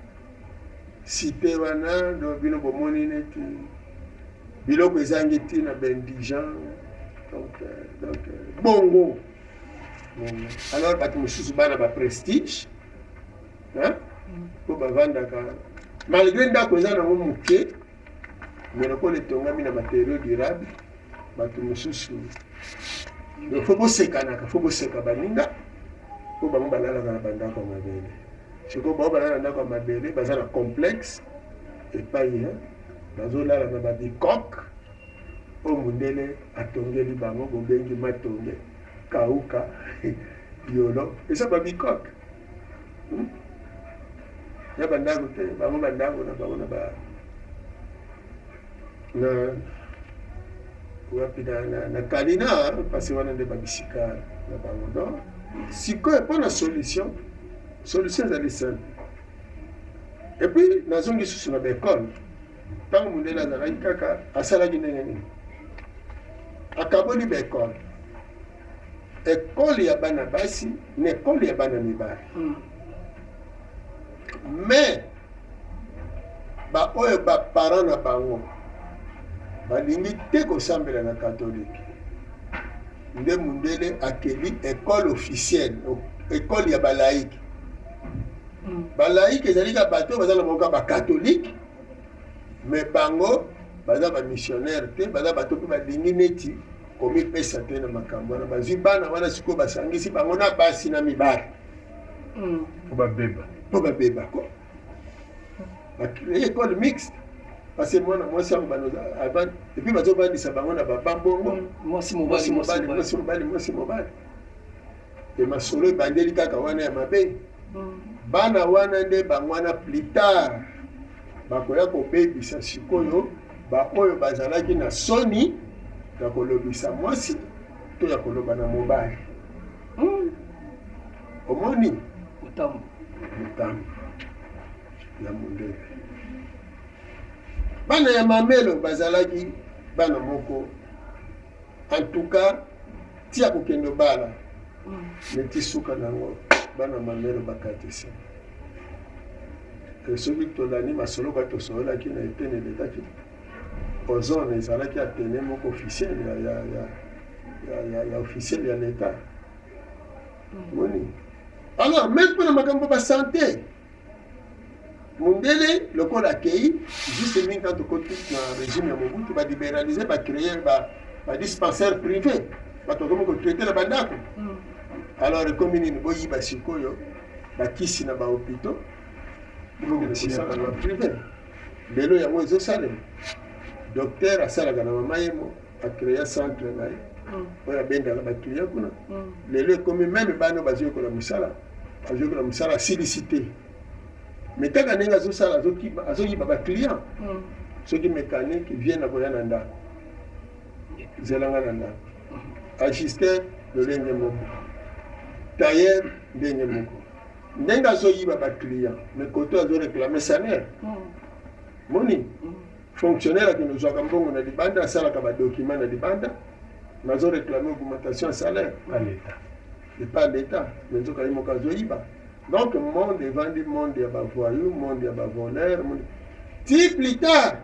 A: cité wana, donc bino bomoni neti biloko ezangi ntina, baindigent. Donc bongo alors bato mosusu bana baprestige mpo bavandaka. Malgré ndako eza nango moke, mais lokola etongami na materiaux durable, bato mosusu donc faut bosekanaka, faut boseka baninga mpo bango balalaka na bandako ya mabele. Sikoyo bango balala na ndako ya mabele, baza na complexe epai bazolala na babicoque oyo mundele atongeli bango, bobengi matonge kauka yolo, eza babicoque hmm? Ya bandako te, bango bandako na bango na ba na wapi na Kalina, parce wana nde babisika na bango. Donc sikoyo mpo na solution, solution ezali simple. Et puis nazongi susu na baekole. Ntango mondele azalaki kaka, asalaki ndenge nini? Akaboli baekole, ekole ya bana basi na ekole ya bana mibali. Mais baoyo baparent na bango balingi te kosambela na katolike, nde mundele akeli ekole officielle, ekole ya balaike. Balaike ezali ka bato oyo baza na bango kaka bakatolike, mais bango baza bamissionnaire te, baza bato mpe balingi neti komipesa te na makambo wana. Bazwi bana wana sikoyo, basangisi bango na basi na mibali.
B: Po babeba.
A: Mpo babeba ko bacréer école mixte, parce que mwana mwasi yango et puis bazobandisa bango na babambongo.
C: Mwasi mobali.
A: Mwasi mobali, mwasi mobali, mwasi mobali. E masolo ebandeli kaka wana ya mabe. Bana wana nde bango wana plus tard bakoya kobebisa sikoyo baoyo bazalaki na soni ya kolobisa mwasi to ya koloba na mobali. Omoni?
C: Motambo.
A: Motambo ya mondele. Bana ya mamelo bazalaki bana moko, en tout cas ti ya kokende obala neti suka nango, bana mamelo bakatisa. Soki tolandi masolo kwa tosololaki na etene elekaki, Ozone ezalaki athénée moko officiel ya officiel ya l'État. Moni, alors même mpona makambo basanté, mondele lokola akei juste mingi, quand tokoti na régime ya Mobutu, balibéraliser, bacréer badispensaire privé, bato bakomi kotraiter na bandako. Alors ekomi nini? Boyiba sikoyo bakisi na bahôpitaux, kosala na privé. Lelo yango ezosalema. Docteur asalaka na mama yemo, acréa centre na ye oyo abendaka baclient kuna. Lelo ekomi même bana bazoyekola mosala, bazoyekola mosala, asilisi te, mais kaka ndenge azosala, azoyiba baclient. Soki mécanique vie na koya na ndako, zelanga na ndako, ajusteur lolenge moko, tailleur ndenge moko, ndenge azoyiba baclient, mais koto azoréclame salaire. Moni, fonctionnaire akende ozwaka mbongo na libanda, asalaka badocument na libanda, nazoréclame augmentation ya salaire
B: à l'État.
A: Epa l'État, mais nzoka ye moko azoyiba. Donc monde evandi monde ya bavoyou, monde ya bavoleur. Ti plus tard,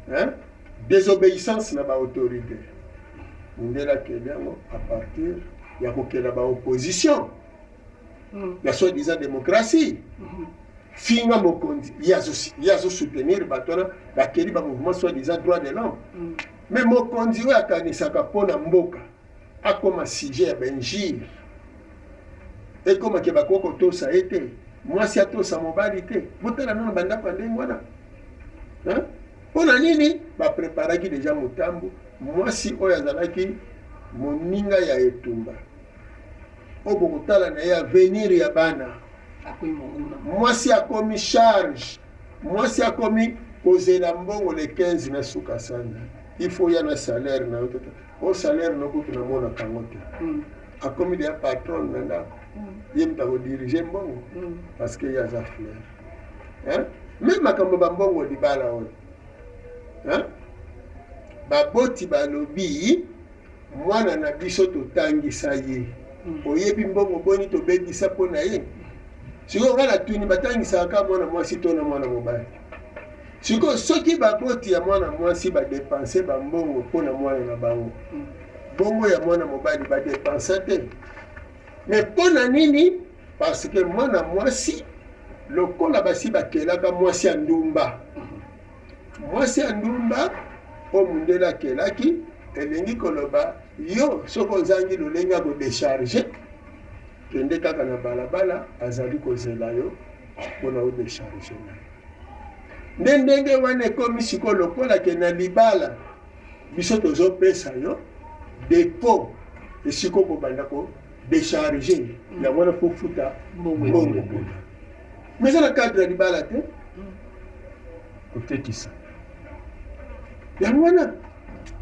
A: hein? Désobéissance na baautorité, mondele akende yango à partir ya kokela baopposition ya soi-disant démocratie. Finga mokonzi, ye azosoutenir bato wana bakeli bamouvement soi-disant droit de l'homme. Mais mokonzi oyo akanisaka mpo na mboka akoma sujet ya bainjure, ekomake bakoki kotosa ye te, mwasi atosa mobali te. Botala nano bandako ya ndenge wana, mpo na nini bapreparaki deja motambo? Mwasi oyo azalaki moninga ya etumba oyo bokotala na ye avenir ya bana, mwasi akomi charge, mwasi akomi kozela mbongo le 15 na suka sanza, il faut ya na salaire na yo. Tata o salaire no kutu namonaka yango te. Akomi deya patron na ndako, ye moto akodirige mbongo parce que ye aza fleur. Mais makambo bambongo libala oyo, baboti balobi mwana na biso totangisa ye, oyebi mbongo boni tobebisa mpo na ye? Sikoyo ngai natuni, batangisaka mwana mwasi to na mwana mobali? Sikoyo soki baboti ya mwana mwasi badépenser bambongo mpo na mwana na bango, bongo ya mwana mobali badépenser te? Mais mpo na nini? Parce que mwana mwasi Lokola basi bakelaka mwasi ya ndumba, mwasi ya ndumba oyo mundele akelaki, elingi koloba yo soki ozangi lolenge ya kodecharge, kende kaka na balabala, azali kozela yo mpona odecharge na yo. Nde ndenge wana ekomi sikoyo lokola ke na libala biso tozopesa yo depot esika okobanda ko decharge, yango wana fo futa mbongo kuna, mais eza na cadre ya libala te.
B: Kotekisa
A: yango wana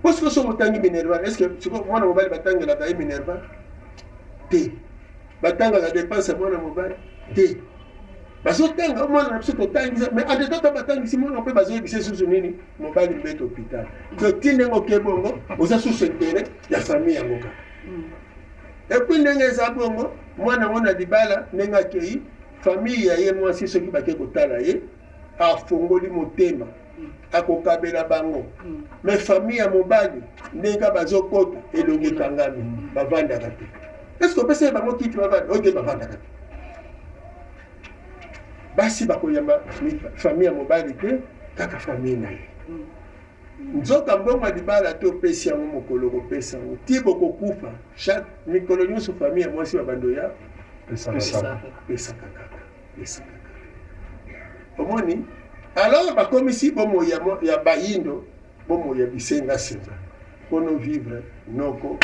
A: po sikoyo soki otangi minerval, est ce que sikoyo mwana mobali batangelaka ye minerval te? Batangaka dépense ya mwana mobali te. Bazotanga mwana na biso, totangisa, mais en temps batangisi mwana mpe bazoyebisa lisusu nini? Mobali mbeto hôpital. To ti ndenge oke bongo, oza sous intérêt ya famille yango kaka. Et puis ndenge eza bongo, mwana yango na libala, ndenge akei, famille ya ye mwasi soki bake kotala ye, afongoli motema, akokabela bango. Mais famille ya mobali, ndenge bazokota, elongi ekangami, bavandaka te. Est ce que opesa ye bango kiti bavanda? Oyo te, bavandaka te. Basi bakoyamba famille ya mobali te, kaka famille na ye. Nzoka mbongo ya libala te opesi yango mokolo kopesa yango ti bokokufa, chaque mikolo nyonso famille ya mwasi babando ya pesaka kaka, pesaka kaka. Omoni, alors bakomisi bomoi ya bayindo bomoi ya bisengasenga mpono vivre noko,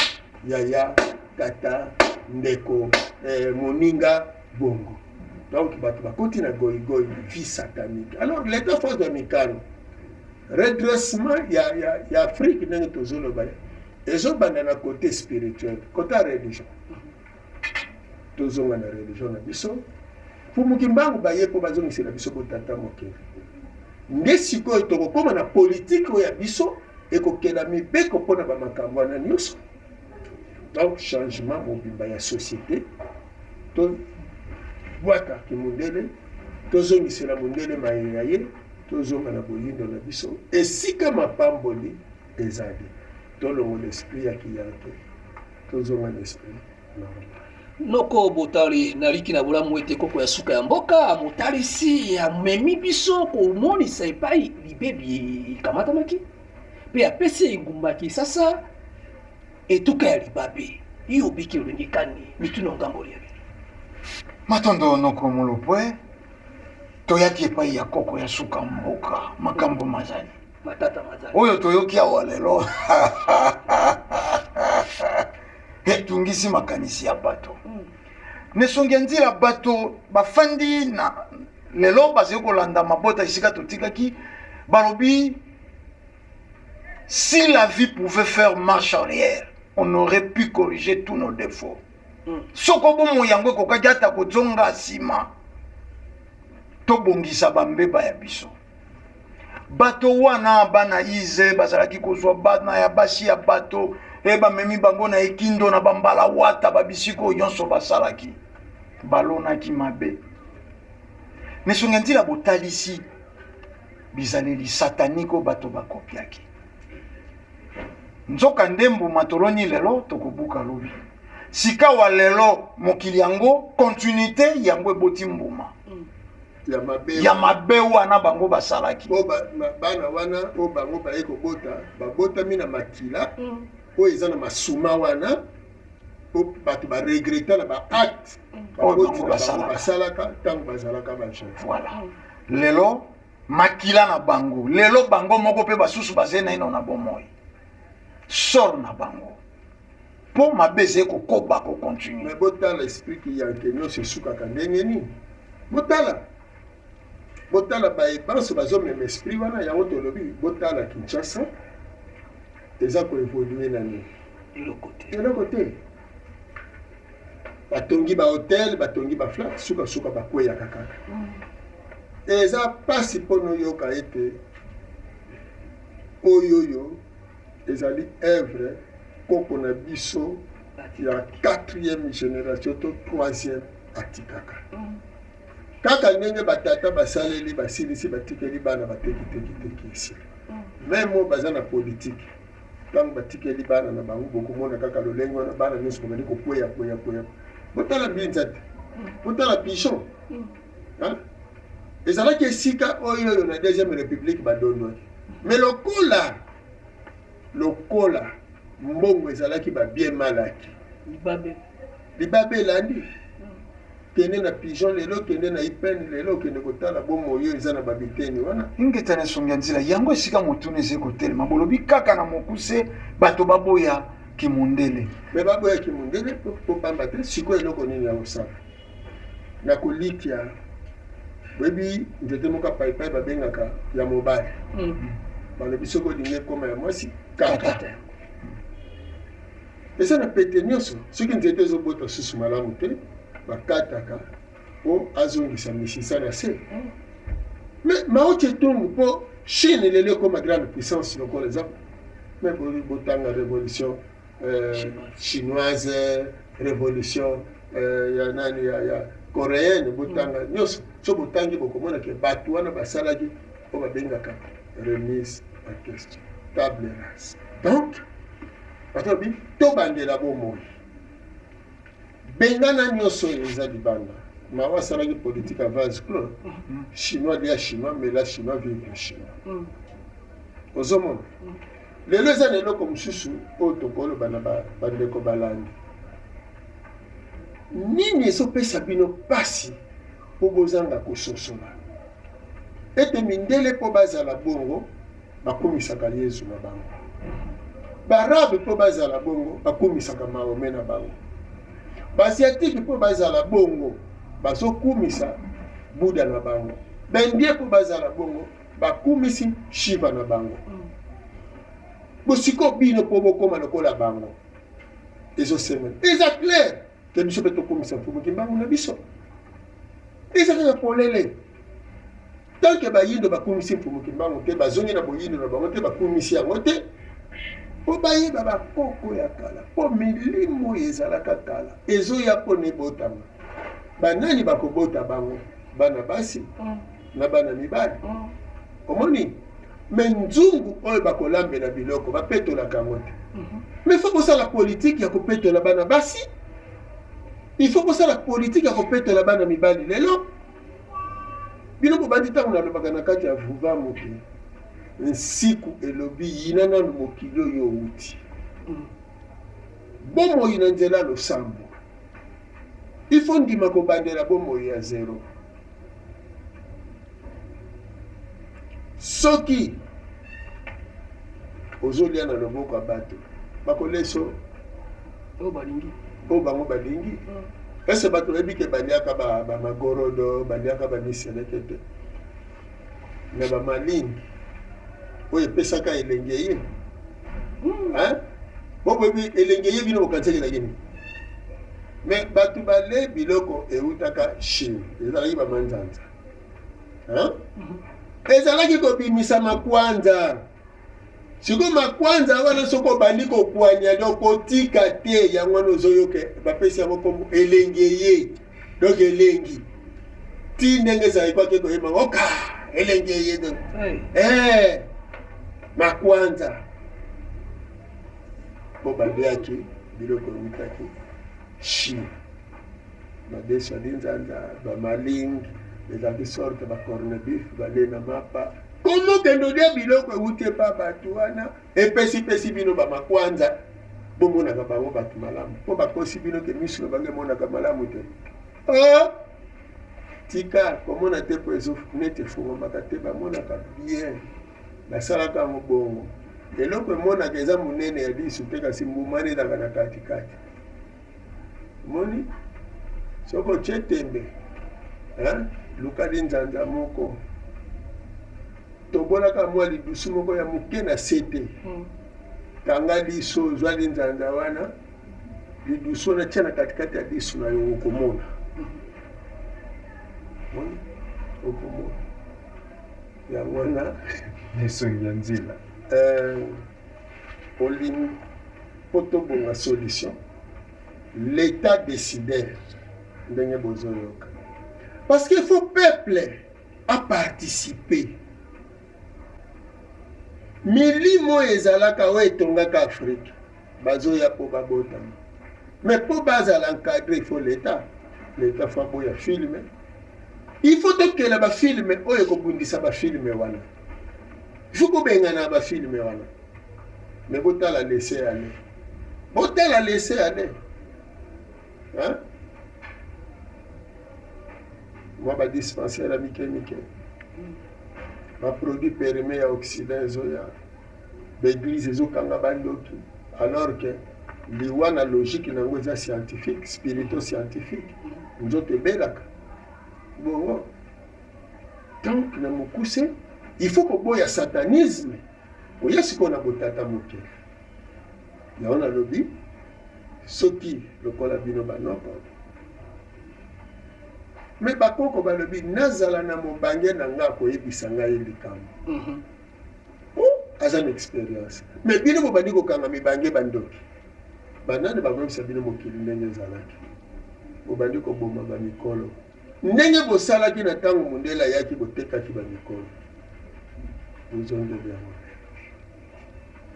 A: yaya, tata, ndeko, moninga bongo. Donc bato bakoti na goigoi, vie satanique. Alors l'État face ya mikano redressement ya Afrique, ndenge tozoloba, ezobanda na côté spirituel, côté ya religion. Tozonga na religion na biso. Mfumu Kimbangu baye mpo bazongisela biso botata mokili. Nde sikoyo tokokóma na politike oyo ya biso ekokela mibeko mpona bamakambo wana nyonso. Donc changement mobimba ya société, tobwaka kimundele, tozongisela mondele maye ya ye, tozonga na boyindo na biso esika mapamboli ezali. Tolongola esprit ya kiyanke, tozonga na esprit normal.
C: Noko Botali, naliki na bolamu ete koko ya suka ya mboka motalisi amemi biso komonisa epai libebi ekamatamaki mpe apesi engumba Kinshasa etuka ya libabe. Yo obiki lolenge kani? Mituna ngambo ya bino.
D: Matondo, noko Molopwe. Toyaki epai ya koko ya suka mboka, makambo mazali
C: matata mazali.
D: Oyo toyoki awa lelo etungisi makanisi ya bato. Nesongi ya nzela, bato bafandi na lelo bazali kolanda mabota esika totikaki, balobi: si la vie pouvait faire marche arrière, on aurait pu corriger tous nos défauts. Soko bomoi yango ekokaki ata kozonga nsima, tobongisa bambeba ya biso. Bato wana, bana ize bazalaki kozwa bana ya basi ya bato e bamemi bango na ekindo na bambala wata babisiko oyo nyonso basalaki, balonaki mabe. Mesongi ya nzela botalisi bizaleli satanique oyo bato bakopiaki. Nzoka nde mbuma toloni lelo, tokobuka lobi. Sikawa lelo mokili yango continuité yango eboti mbuma
A: ya mabe
D: ya mabe wana bango basalaki.
A: Oyo bana wana oyo bango baye kobota, babotami na makila oyo eza na masuma wana, po bato baregreta na baacte
D: oyo
A: baboti
D: bango
A: na bango
D: basalaka.
A: Basalaka ntango bazalaka bajeune.
D: Voilà, lelo makila na bango, lelo bango moko mpe basusu bazali naino na bomoi, sort na bango mpo mabe ezali kokoba kocontinue.
A: Mais botala esprit kiyanke nyonso esukaka ndenge nini. Botala, botala baye banso bazomema esprit wana. Yango tolobi, botala Kinshasa eza koévolue na nini?
C: Eloko te.
A: Eloko te. Batongi bahotel, batongi baflat, sukasuka bakweyaka kaka. Eza mpasi mpona oyoka ete oyo oyo ezali œuvre koko na biso ya quatrième génération to troisième atikaka. Kaka ndenge batata basaleli, basilisi, batikeli bana, batekitekiteki, esili. Même oyo baza na politike, ntango batikeli bana na bango, bokomona kaka lolenge wana, bana nyonso babandi kokweya kweya kweya. Botala Binza te, botala Pigeon. Hein? Ezalaki esika oyo oyo na deuxième république badondwaki. Mais lokola lokola mbongo ezalaki ba bien mal acquis.
C: Libabe.
A: Libabe elandi. Kende na pigeon lelo, kende na IPN lelo, okende kotala bomoi oyo eza na babiteni wana.
D: Ingeta na esongi ya nzela yango esika motuna ezali kotelema. Bolobi kaka na mokuse bato baboya kimundele.
A: Me baboya kimundele po pamba te sikoyo eloko nini ya kosala? Na kolikia boyebi nzete moko ya paipai babengaka ya mobali. Balobi soki olingi ekoma ya mwasi kata. Eza na pete nyonso, soki nzete ezobota susu malamu te, bakataka po azongisa misisa na se. Mais Mao Tse-tung po Chine lelo ekoma grande puissance lokola eza, mais botanga révolution chinoise, révolution ya nani ya, ya coréenne, botanga nyonso. So botangi bokomona ke bato wana basalaki oyo babengaka remise en question, table rase. Donc bato balobi tobandela bomoi, bengana nyonso oyo eza libanda. Mao asalaki politique ya vase clos, chinois lia chinois, mela chinois, vivre chinois. Ozomona lelo eza na eloko mosusu oyo tokoloba na bandeko balandi. Nini ezopesa bino pasi mpo bozanga kososola ete mindele mpo bazala bongo bakumisaka Yezu na bango, Baarabe mpo bazala bongo bakumisaka Mahomet na bango, Baasiatike mpo bazala bongo bazokumisa Buddha na bango, Baindien mpo bazala bongo bakumisi Shiva na bango. Bosiko bino mpo bokoma lokola bango ezosemela. Eza clair ke biso mpe tokumisa Mfumu Kimbangu na biso, eza kaka polele. Tant que bayindo bakumisi Mfumu Kimbangu te, bazongi na boyindo na bango te, bakumisi yango te, mpo bayeba bakoko ya kala, mpo milimo oyo ezalaka kala ezoya mpo na ebotama. Banani bakobota bango? Bana basi na bana mibali. Omoni? Me nzungu oyo bakolambela biloko bapetolaka yango te. Mais faut kosala politique ya kopetola bana basi, il faut kosala politique ya kopetola bana mibali. Lelo bino bobandi ntango nalobaka na kati ya vuva moke nsiku elobi yina nanu mokili oyo outi bomoi na nzela losambo. Il faut ndima kobandela bomoi ya zero. Soki ozolia na loboko ya bato bakoleso
C: oyo balingi,
A: oyo bango balingi. Ese bato bayebi ke baliaka bamagorodo, baliaka bamiseleke te, na bamalingi oyo epesaka elenge ye. Boboyebi elenge ye bino bokanisaki ezalaki nini? Mais bato bale biloko eutaka Chine, ezalaki bamanzanza, ezalaki kobimisa makwanza. Sikoyo makwanza wana soki obandi kokwanya donc kotika te, yango wana ozoyoka bapesi yango kombo elenge ye. Donc elengi ti ndenge ezalaki kwaki koyeba oka elenge ye donc makwanza po baliaki biloko eutaki Chine, madesu ya linzanza, bamaling ezalaki sorte ba corne beef bale na mapa. Komo kende olia biloko euti epa bato wana, epesipesi bino bamakwanza, bomonaka bango bato malamu mpo bakosi bino ke miso na bango emonaka malamu te. Oh! Tika komona te mpo ezo neti efungwamaka te, bamonaka bien, basalaka yango bongo. Eloko emonaka eza monene ya lisu te, kasi mbuma nde ezalaka na katikati. Omoni, soki otie tembe, hein, luka linzanza moko, tobolaka mwa lidusu moko ya moke na se te, kanga liso, zwa linzanza wana, lidusu wana tia na katikati ya liso na yo, okomona. Omoni, okomona yango wana
B: esongi ya nzela.
A: Olingi mpo tobonga solution, l'état décideur ndenge bozoyoka, parce que faut peuple a participer. Milimo ezalaka oyo etongaka Afrique, bazoya mpo babotama, mais mpo bazala encadré il faut l'état. L'état faut aboya film, Il faut tokela bafilme oyo ekobundisa bafilme wana. Il faut kobengana bafilme wana. Mais botala laisser aller. Botala laisser aller. Hein? Mwa ba dispensaire ya mike mike. Ba produits périmés ya Occident ezoya. Ba église ezokanga bandoki. Alors que liwa na logique na yango eza scientifique, spirito scientifique. Nzoto ebelaka. Bongo. Donc na mokuse, il faut koboya satanisme. Oya sikoyo na botata moke. Yango nalobi soki lokola bino banoko me bakoko balobi nazala na mobange na nga akoyebisa ngai likambo mm -hmm. oh, aza na experience me bino bobandi kokanga mibange bandoki banani bakoyebisa bino mokili ndenge ezalaki bobandi koboma bamikolo ndenge bosalaki na ntango mondele ayaki botekaki bamikolo bozongeli yango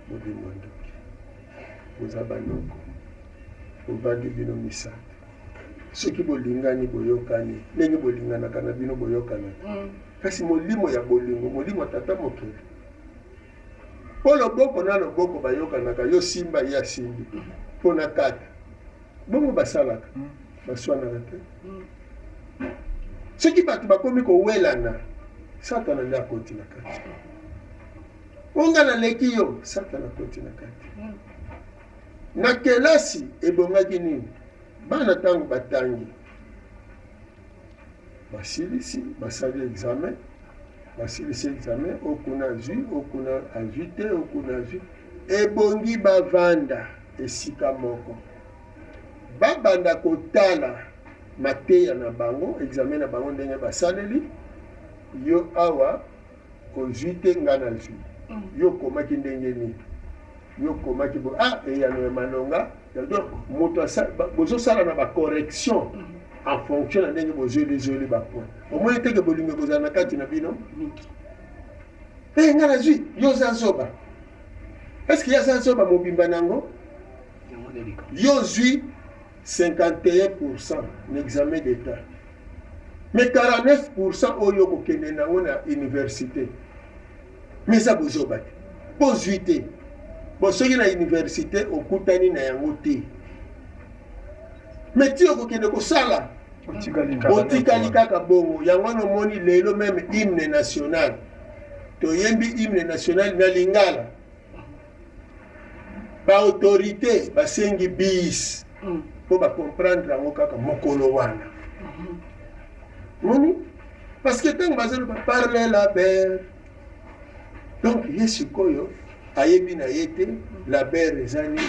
A: Bobima ndoki. Boza banoko. Bovandi bino misato. Soki bolingani boyokani ndenge bolinganaka na bino boyokanaka. Kasi molimo ya bolingo, molimo ya tata mokeli. Mpo loboko na loboko bayokanaka, yo simba ye asimbi. Mpo na kata. Bongo basalaka. Baswanaka te. Soki bato bakomi kowelana, Satana nde akoti na kati. O nga naleki yo, Satana akoti na kati. Na kelasi ebongaki nini? Bana ntango batangi basilisi, basali examen, basilisi examen, oyo kuna azwi, oyo kuna azwi te, oyo kuna azwi. Ebongi bavanda esika moko, babanda kotala mateya na bango, examen na bango ndenge basaleli. Yo awa ozwi te nga nazwi yo okomaki ndenge nini yo okomaki bo ah eyano ya malonga donc moto bozosala na bacorrection en fonction na ndenge bozwelizweli bapoint omoni teke bolingo ekozala na kati na bino e nga nazwi yo oza zoba estce ye aza zoba mobimba na yango yo ozwi 51 pourcent na examen d'etat mais 49 pourcent oyo okokende nango na université mais eza bozoba te bozwi te bon soki na université okutani na yango te mais ti okokende kosala otikali kaka bongo yango wana omoni lelo meme hymne national toyembi hymne national na lingala Ba autorites basengi bis po ba comprendre yango kaka mokolo wana. Moni? Parce que ntango bazoloba parle la belle. Donc ye sikoyo ayebi na ye te la belle eza nini.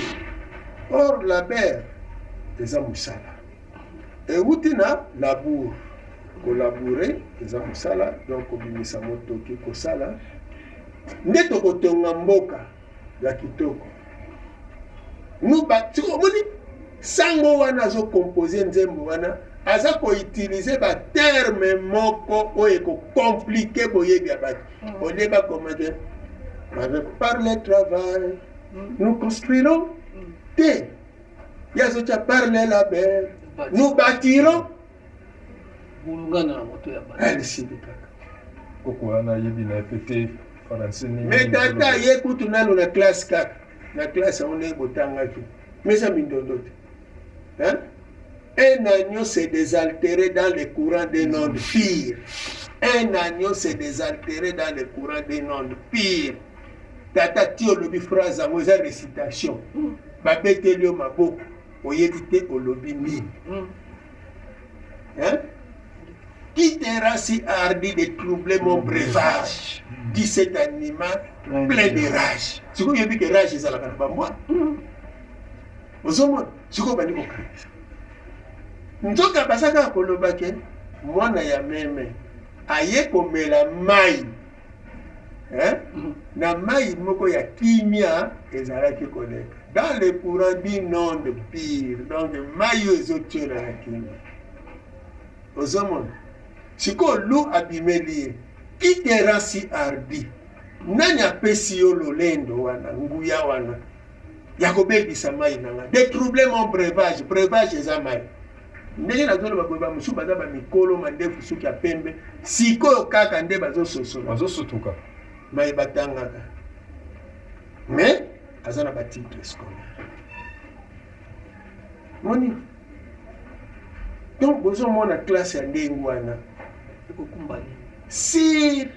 A: Or la belle eza mosala. Euti na labour. Kolaboure eza mosala, donc kobimisa motoki kosala nde tokotonga mboka ya kitoko. Nous ba omoni sango wana azo composer nzembo wana aza ko utiliser ba terme moko oyo eko compliquer boyebi ya bato. Au lieu ba koma te avec par le travail nous construirons te ye azotia par le labeur nous bâtirons
C: Bulungana na moto ya bato.
A: Esili kaka.
B: Koko wana ayebi na ye pe te français nini.
A: Mais tata ye kutu nanu na classe kaka. Na classe yango ndenge botangaki. Mais eza mindondo te. Hein? Un agneau s'est désaltéré dans le courant d'un onde pire. Un agneau s'est désaltéré dans le courant d'un onde pire. Tata ti olobi phrase yango eza récitation. Babeteli yo maboko oyebi te olobi nini. Hein? Qui te rend si hardi de troubler mon breuvage? Dit cet animal plein de rage. Sikoyo oyebi ke rage ezalaka na bambwa. Ozomona sikoyo bandi kokanisa. Nzoka baza kaka koloba ke mwana ya meme aye komela mai hein? Na mai moko ya kimia ezalaki koleka dans le courant d'une onde pire, donc mai oyo ezotiola na kimia. Ozomona sikoyo lu abimeli ye, qui te rend si hardi? Nani apesi yo lolendo wana, nguya wana ya kobebisa mai na nga, de troubler mon breuvage? Breuvage eza mai. Ndenge nazoloba boye, bamosusu baza bamikolo, mandefu, suki ya pembe, sikoyo kaka nde bazososola,
B: bazosutuka
A: maye batangaka, mais aza na batitre scolaire moni. Donc bozomona classe ya ndenge wana
C: ekokumba nini?
A: Sire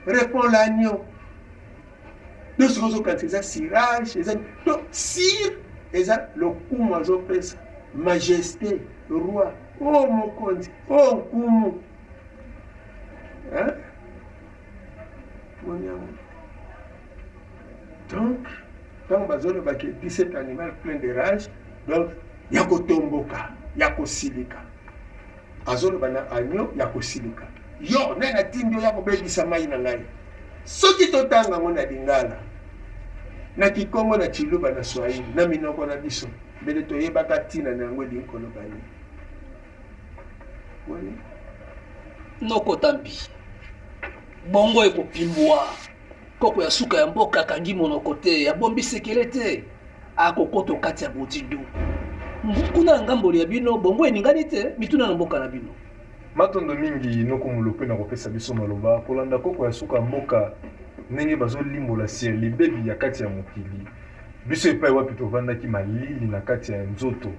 A: répond l'agneau. Donc soki ozokanisa eza cirage, eza donc sire, eza lokumu azopesa majesté roi, o oh, mokonzi, o oh, nkumu. Moni yango. Donc ntango bazoloba ke 17 animal plein de rage, donc ya kotomboka, ya kosilika, azoloba na agneau ya kosilika: yo nde natindi yo ya kobebisa mai na ngai. Soki totanga yango na lingala, na kikongo, na chiluba, na swahili, na minoko na biso, mbele toyebaka ntina na yango elingi koloba nini. Moni?
C: Noko Tambi, bongo ekopimbwa. Koko ya suka ya mboka akangi monoko te, abombi sekele te, akokota kati ya bozindo. Kuna na ngamboli ya bino, bongo eningani te, mituna na mboka na bino.
B: Matondo mingi noko Mulopwe na kopesa biso maloba kolanda koko ya suka mboka ndenge bazolimbola sur libebi ya kati ya mokili. Biso epai wapi tovandaki, malili na kati ya nzoto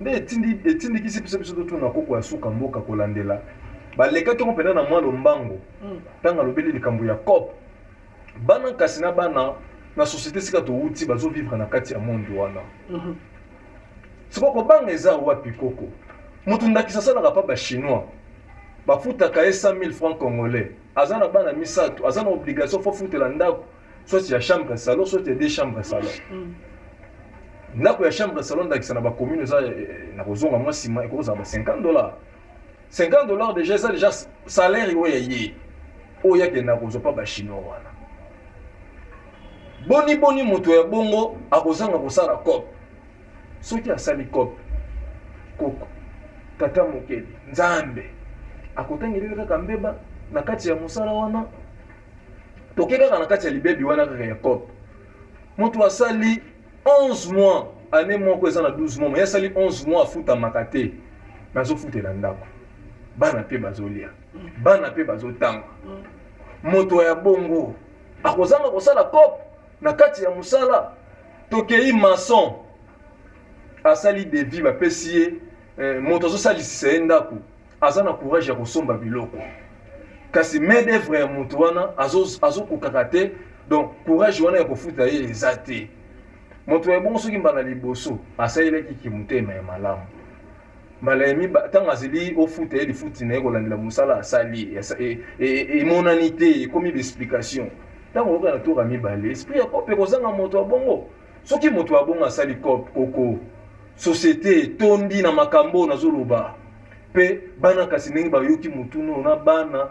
B: nde etindi etindikisi biso biso totuna koko ya suka mboka kolandela balekaki yango mpenza na mwa lombango. Ntango alobeli likambo ya cop, bana kasi na bana na société esika towuti bazovivre na kati ya monde wana. Sikoyo kobanga eza wapi? Koko moto ndakisa asalaka pa bachinois, bafutaka ye 100 000 francs congolais, aza na bana misato, aza na obligation fo futela ndako, soit ya chambre salon, soit ya deux chambre salon. Ndako ya chambre salon, ndakisa na bacommune eza na kozonga mwa nsima, ekozala ba 50 dollars. 50 dollars déjà eza déjà salaire oyo ya ye oyo akenda kozwa pa bachinois wana. Boni boni moto ya bongo akozanga kosala cop? Soki asali cop, koko tata mokeli Nzambe akotangeleli kaka mbeba na kati ya mosala wana. Toke kaka na kati ya libebi wana kaka ya cop. Moto asali 11 mois, année moko eza na 12 mois, ye asali 11 mois afutamaka te, nazofutela ndako, bana mpe bazolia, bana mpe bazotanga. Moto ya bongo akozanga kosala cop na kati ya mosala? Tokei maçon, asali devis, bapesi ye moto azosalisisa ye ndako, aza na courage ya kosomba biloko, kasi main d'œuvre ya moto wana azokokaka te, donc courage wana ya kofuta ye eza te. Moto ya bongo, soki mbala liboso asalelaki kimotema ya malamu, mbala ya ntango azeli ofuta ye lifuti na ye kolandela mosala asali, emonani te, ekomi baexplication. Ntango oyoka na tour ya mibale, esprit ya coop ekozanga moto ya bongo. Soki moto ya bongo asali coop, koko, société etondi na makambo oyo nazoloba. Mpe bana kasi ndenge bayoki motuna oyo na bana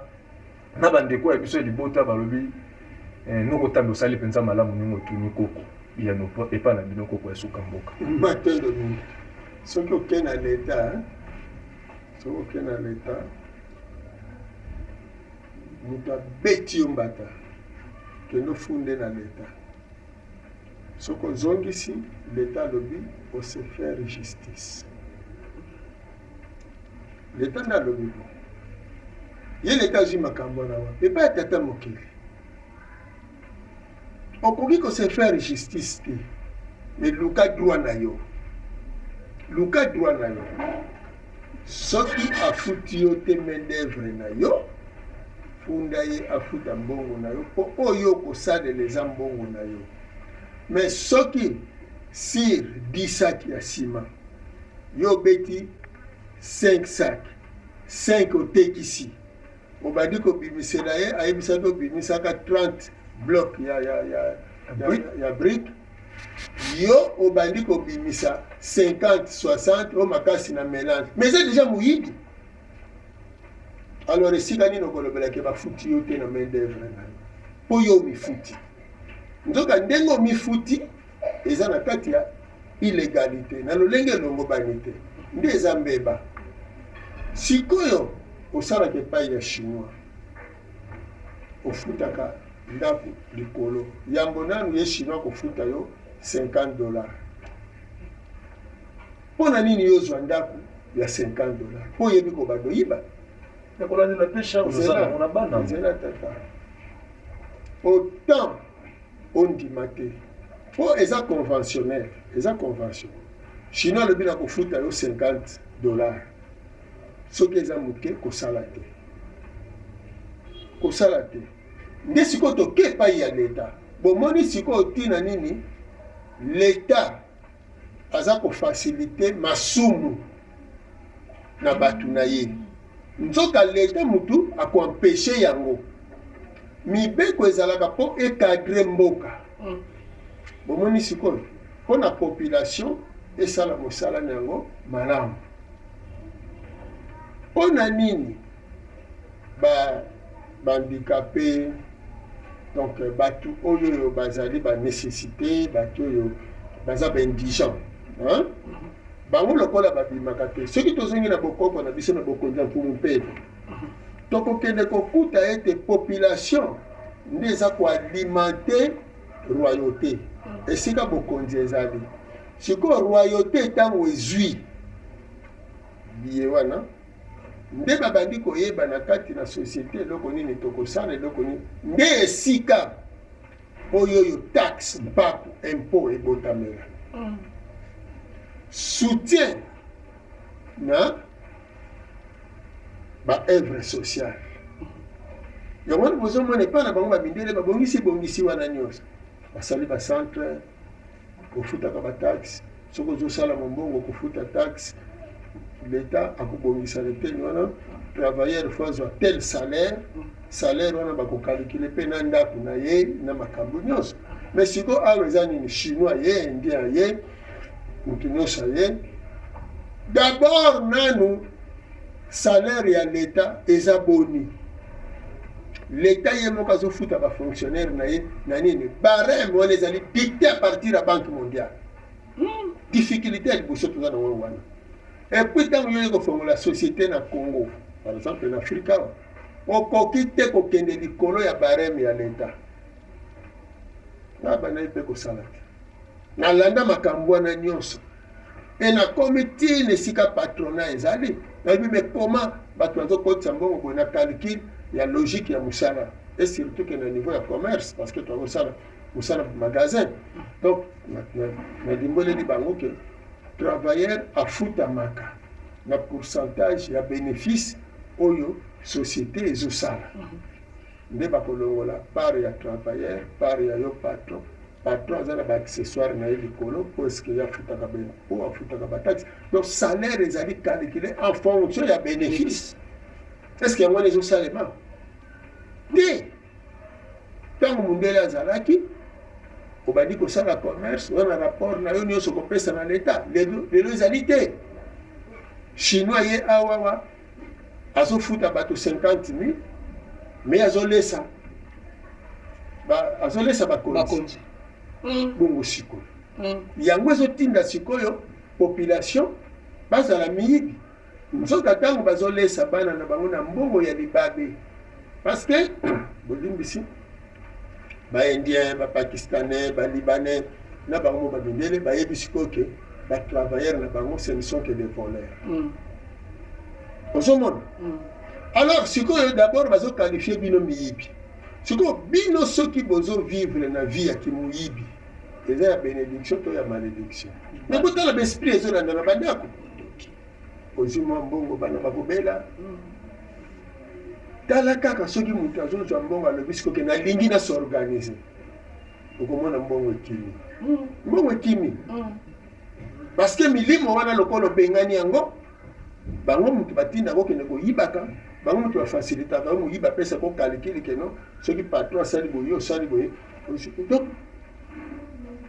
B: na bandeko ya biso ya libota, balobi noko Tambi, osali mpenza malamu ndenge otuni koko yano epai na bino, koko ya suka mboka.
A: Matondo mingi. Soki okei na leta, soki okei na leta, moto abeti yo mbata, kende ofunde na leta. Soki ozongisi, leta alobi ose faire justice. Leta nde alobi bo ye leta azwi makambo wana wapi? Epai ya tata mokili. Okoki kose faire justice te, mais luka droit na yo, luka droit na yo. Soki afuti yo te main d'œuvre na yo, funda ye afuta mbongo na yo, mpo oyo okosalela eza mbongo na yo. Mais soki sur 10 sac ya nsima, yo obeti 5 sac, 5 otekisi, obandi kobimisela ye, ayebisaki obimisaka 30 bloc ya brique, yo obandi kobimisa 50, 60 oyo makasi na mélange, mais eza déjà moyibi. Alors esika nini okolobelaki bafuti yo te na main d'œuvre na yo, mpo yo omifuti? Nzoka ndenge omifuti eza na kati ya illégalité, na lolenge elongobani te, nde eza mbeba. Sikoyo osalaka epai ya chinois, ofutaka ndako likolo, yambo nanu ye chinois kofuta yo 50 dollars. Mpo na nini yo ozwa ndako? ya 50 dollars mpo oyebi kobanda oyiba.
B: Ya kolandela mpe charge oza nango na bana.
A: Nzela tata, autant ondima te mpo eza conventionnel, eza convention. Chinois alobi na kofuta yo 50 dollars, soki eza moke kosala te, kosala te. Nde sikoyo toke epai ya leta. Bomoni sikoyo ntina nini leta aza kofacilite masumu na bato na ye. Nzoka leta mutu akoempeshe yango. Mibeko ezalaka mpo ecadre mboka. Bomoni sikoyo mpo na population esala mosala na yango malamu. Mpo na nini ba bahandicapé, donc bato oyo oyo bazali banécessité, bato oyo baza baindigent, hein? Bango lokola babimaka te. Soki tozongi na bokoko na biso, na bokonzi ya Mfumu Mpele, tokokende kokuta ete population nde eza koalimenter royauté. Esika bokonzi ezali sikoyo, royauté ntango ezwi biye wana, nde babandi koyeba na kati na société eloko nini tokosala, eloko nini. Nde esika oyo oyo taxe, mpaku, impôt ebotamela, soutien na baœuvre sociale. Yango wana bozomona epai na bango bamindele babongisi bongisi wana nyonso, basali bacentre, ofutaka bataxe. Soki ozosala mombongo, kofuta taxe, l'État akobongisa leteni wana. Travailleur faut azwa tel salaire, salaire wana bakokalkule mpe na ndako na ye na makambo nyonso. Mais sikoyo awa eza nini? Chinois ye, Indien ye, motu nyonso ye. D'abord nanu salaire ya l'État eza boni? L'État ye moko azofuta bafonctionnaire na ye na nini? Barème wana ezali dicté à partir ya Banque mondiale. Difficulté ya liboso toza nango wana. Et puis ntango yo kofongola société na Congo par exemple, na Afrika awa, okoki te kokende likolo ya barème ya l'État. Na bandaki mpe kosala te, nalanda makambo wana nyonso e nakomi ntina esika patronat ezali. Nayebi me koma bato bazokotisa mbongo boye na calcul ya logique ya mosala, et surtout ke na niveau ya commerce, parce que twakosala mosala magasin. Donc nalimboleli bango ke travailleur afutamaka na pourcentage ya bénéfice oyo société ezosala. Nde bakolongola part ya travailleur, part ya yo patron. Patron aza na baaccessoire na ye likolo mpo eske ye afutaka po afutaka bataxe. Donc salaire ezali calculé en fonction ya bénéfice. Est ce que yango wana ezosalema te? Ntango mondele azalaki, obandi kosala commerce wana, rapport na yo nyonso kopesa na leta. Lelo ezali te. Chinois ye awawa azofuta bato 50 000, mais azolesa bakonzi bongo. Sikoyo yango ezotinda sikoyo population bazala miyibi. Nzoka ntango bazolesa bana na bango na mbongo ya libabe, parce que bolimbisi, Baindien, Bapakistanais, Balibanais na bango mo bamindele bayebi sikoyo ke batravailleur na bango, ce ne sont que des voleurs. Ozomona? Alors sikoyo d'abord bazoqualifie bino miyibi. Sikoyo bino soki bozovivre na vie ya kimoyibi, eza ya bénédiction to ya malédiction? Mais botala baesprit ezolanda na bandako. Ozwi mwa mbongo, bana bakobela. Tala kaka soki moto azozwa mbongo, alobi sikoke nalingi nas'organiser, okomona mbongo ekimi, mbongo ekimi, parce que milimo wana lokola obengani yango, bango moto batinda kokende koyibaka, bango moto bafacilitaka yo moyiba, apesa kokalikili keno soki patron asali boye, osali boye. Donc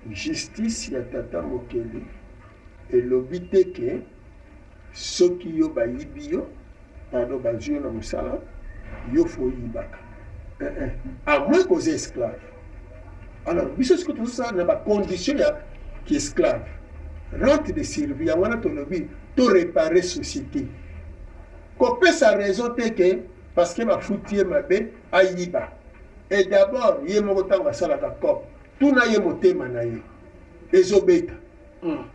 A: justice ya tata mokeli elobi te ke soki yo bayibi yo, pardon, bazwi yo na mosala, yo faut oyibaka, à moins koza esclave. Alors biso sikoyo tozosala na bacondition ya kiesclave, rente de survie. Yango wana tolobi torépare société. Kopesa raison te ke parce que bafuti ye mabe ayiba. Et d'abord ye moko ntango asalaka cop, tuna ye motema na ye ezobeta,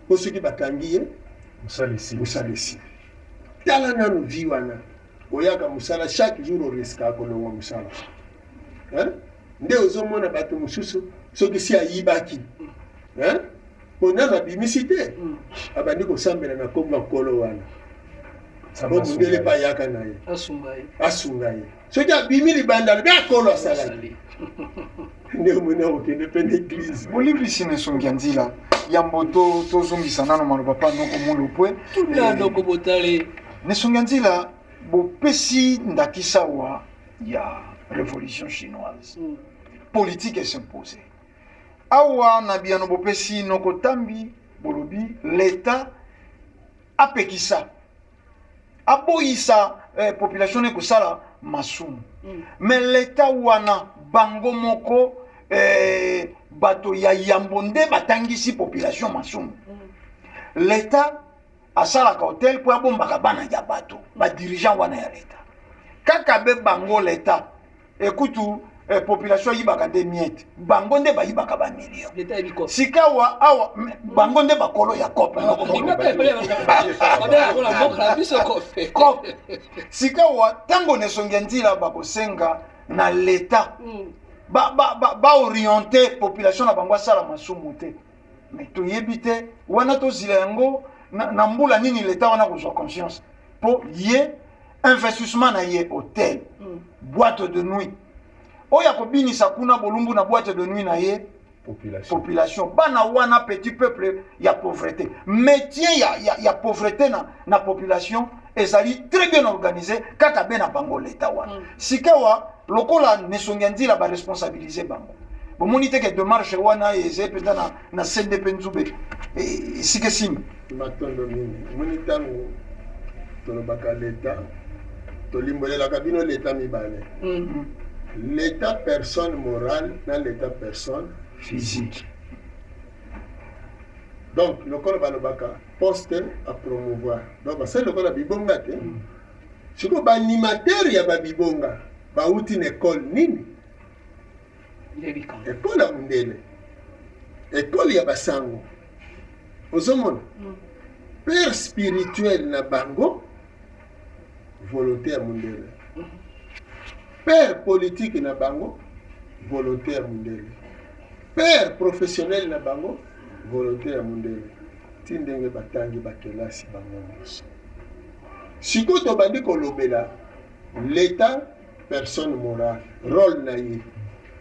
A: po soki bakangi ye
B: mosalisi
A: mosalisi. Tala nanu vie wana, oyaka mosala chaque jour, oriskaka kolongwa mosala, hein? Nde ozomona bato mosusu soki si ayibaki, hein? Po nanu abimisi te, abandi kosambela na nkombo ya nkolo wana, po mondele mpe ayaka na ye asunga ye. Soki abimi libanda, alobi akolo asalaki nde omoni akokende mpe na église.
D: Bolimbisi na esongi ya nzila yambo tozongisa nano maloba pa noko Mulopwe.
C: Tuna noko Botale.
D: Na esongi ya nzila, bopesi ndakisa wa ya révolution chinoise, politique es'impose awa. Na biyano bopesi noko Tambi, bolobi l'État apekisa, aboyisa population ne kosala masumu. Mais l'État wana, bango moko bato ya yambo nde batangisi population masumu. L'État asalaka hôtel mpo abombaka bana ya bato, badirigeant wana ya l'État kaka be bango. L'État ekutu population ayibaka nde miete, bango nde bayibaka bamillion. Sikawa awa bango nde bakolo ya cope. Cope sikawa, ntango na esongi ya nzila bakosenga na l'État baoriente ba, ba population na bango asala masumu te. Mais toyebi te wana tozila yango na mbula nini l'État wana kozwa conscience, mpo ye investissement na ye hôtel, boîte de nuit oyo akobinisa kuna bolumbu na boîte de nuit na ye.
B: Population.
D: Population, bana wana, petit peuple ya pauvreté, maintien ya pauvreté na population ezali très bien organisé kaka be na bango l'État wana. Sikawa lokola nesongi ya nzila baresponsabilize bango, bomoni te ke démarche wana ezali mpenza na CNDP Nzube esika esimba?
A: Matondo mingi. Omoni, ntango tolobaka l'État, tolimbolelaka bino l'État mibale: l'État personne morale na l'État personne physique. Donc lokola balobaka poste à promouvoir, donc basali lokola bibonga te. Sikoyo baanimateur ya babibonga bauti na ekole nini? Ekole ya mondele, ekole ya basango. Ozomona, père spirituel na bango volonté ya mondele, père politique na bango volonté ya mondele, père professionnel na bango volonté ya mondele, ti ndenge batangi bakelasi bango nyonso. Sikoyo tobandi kolobela l'État personne morale, rôle na ye.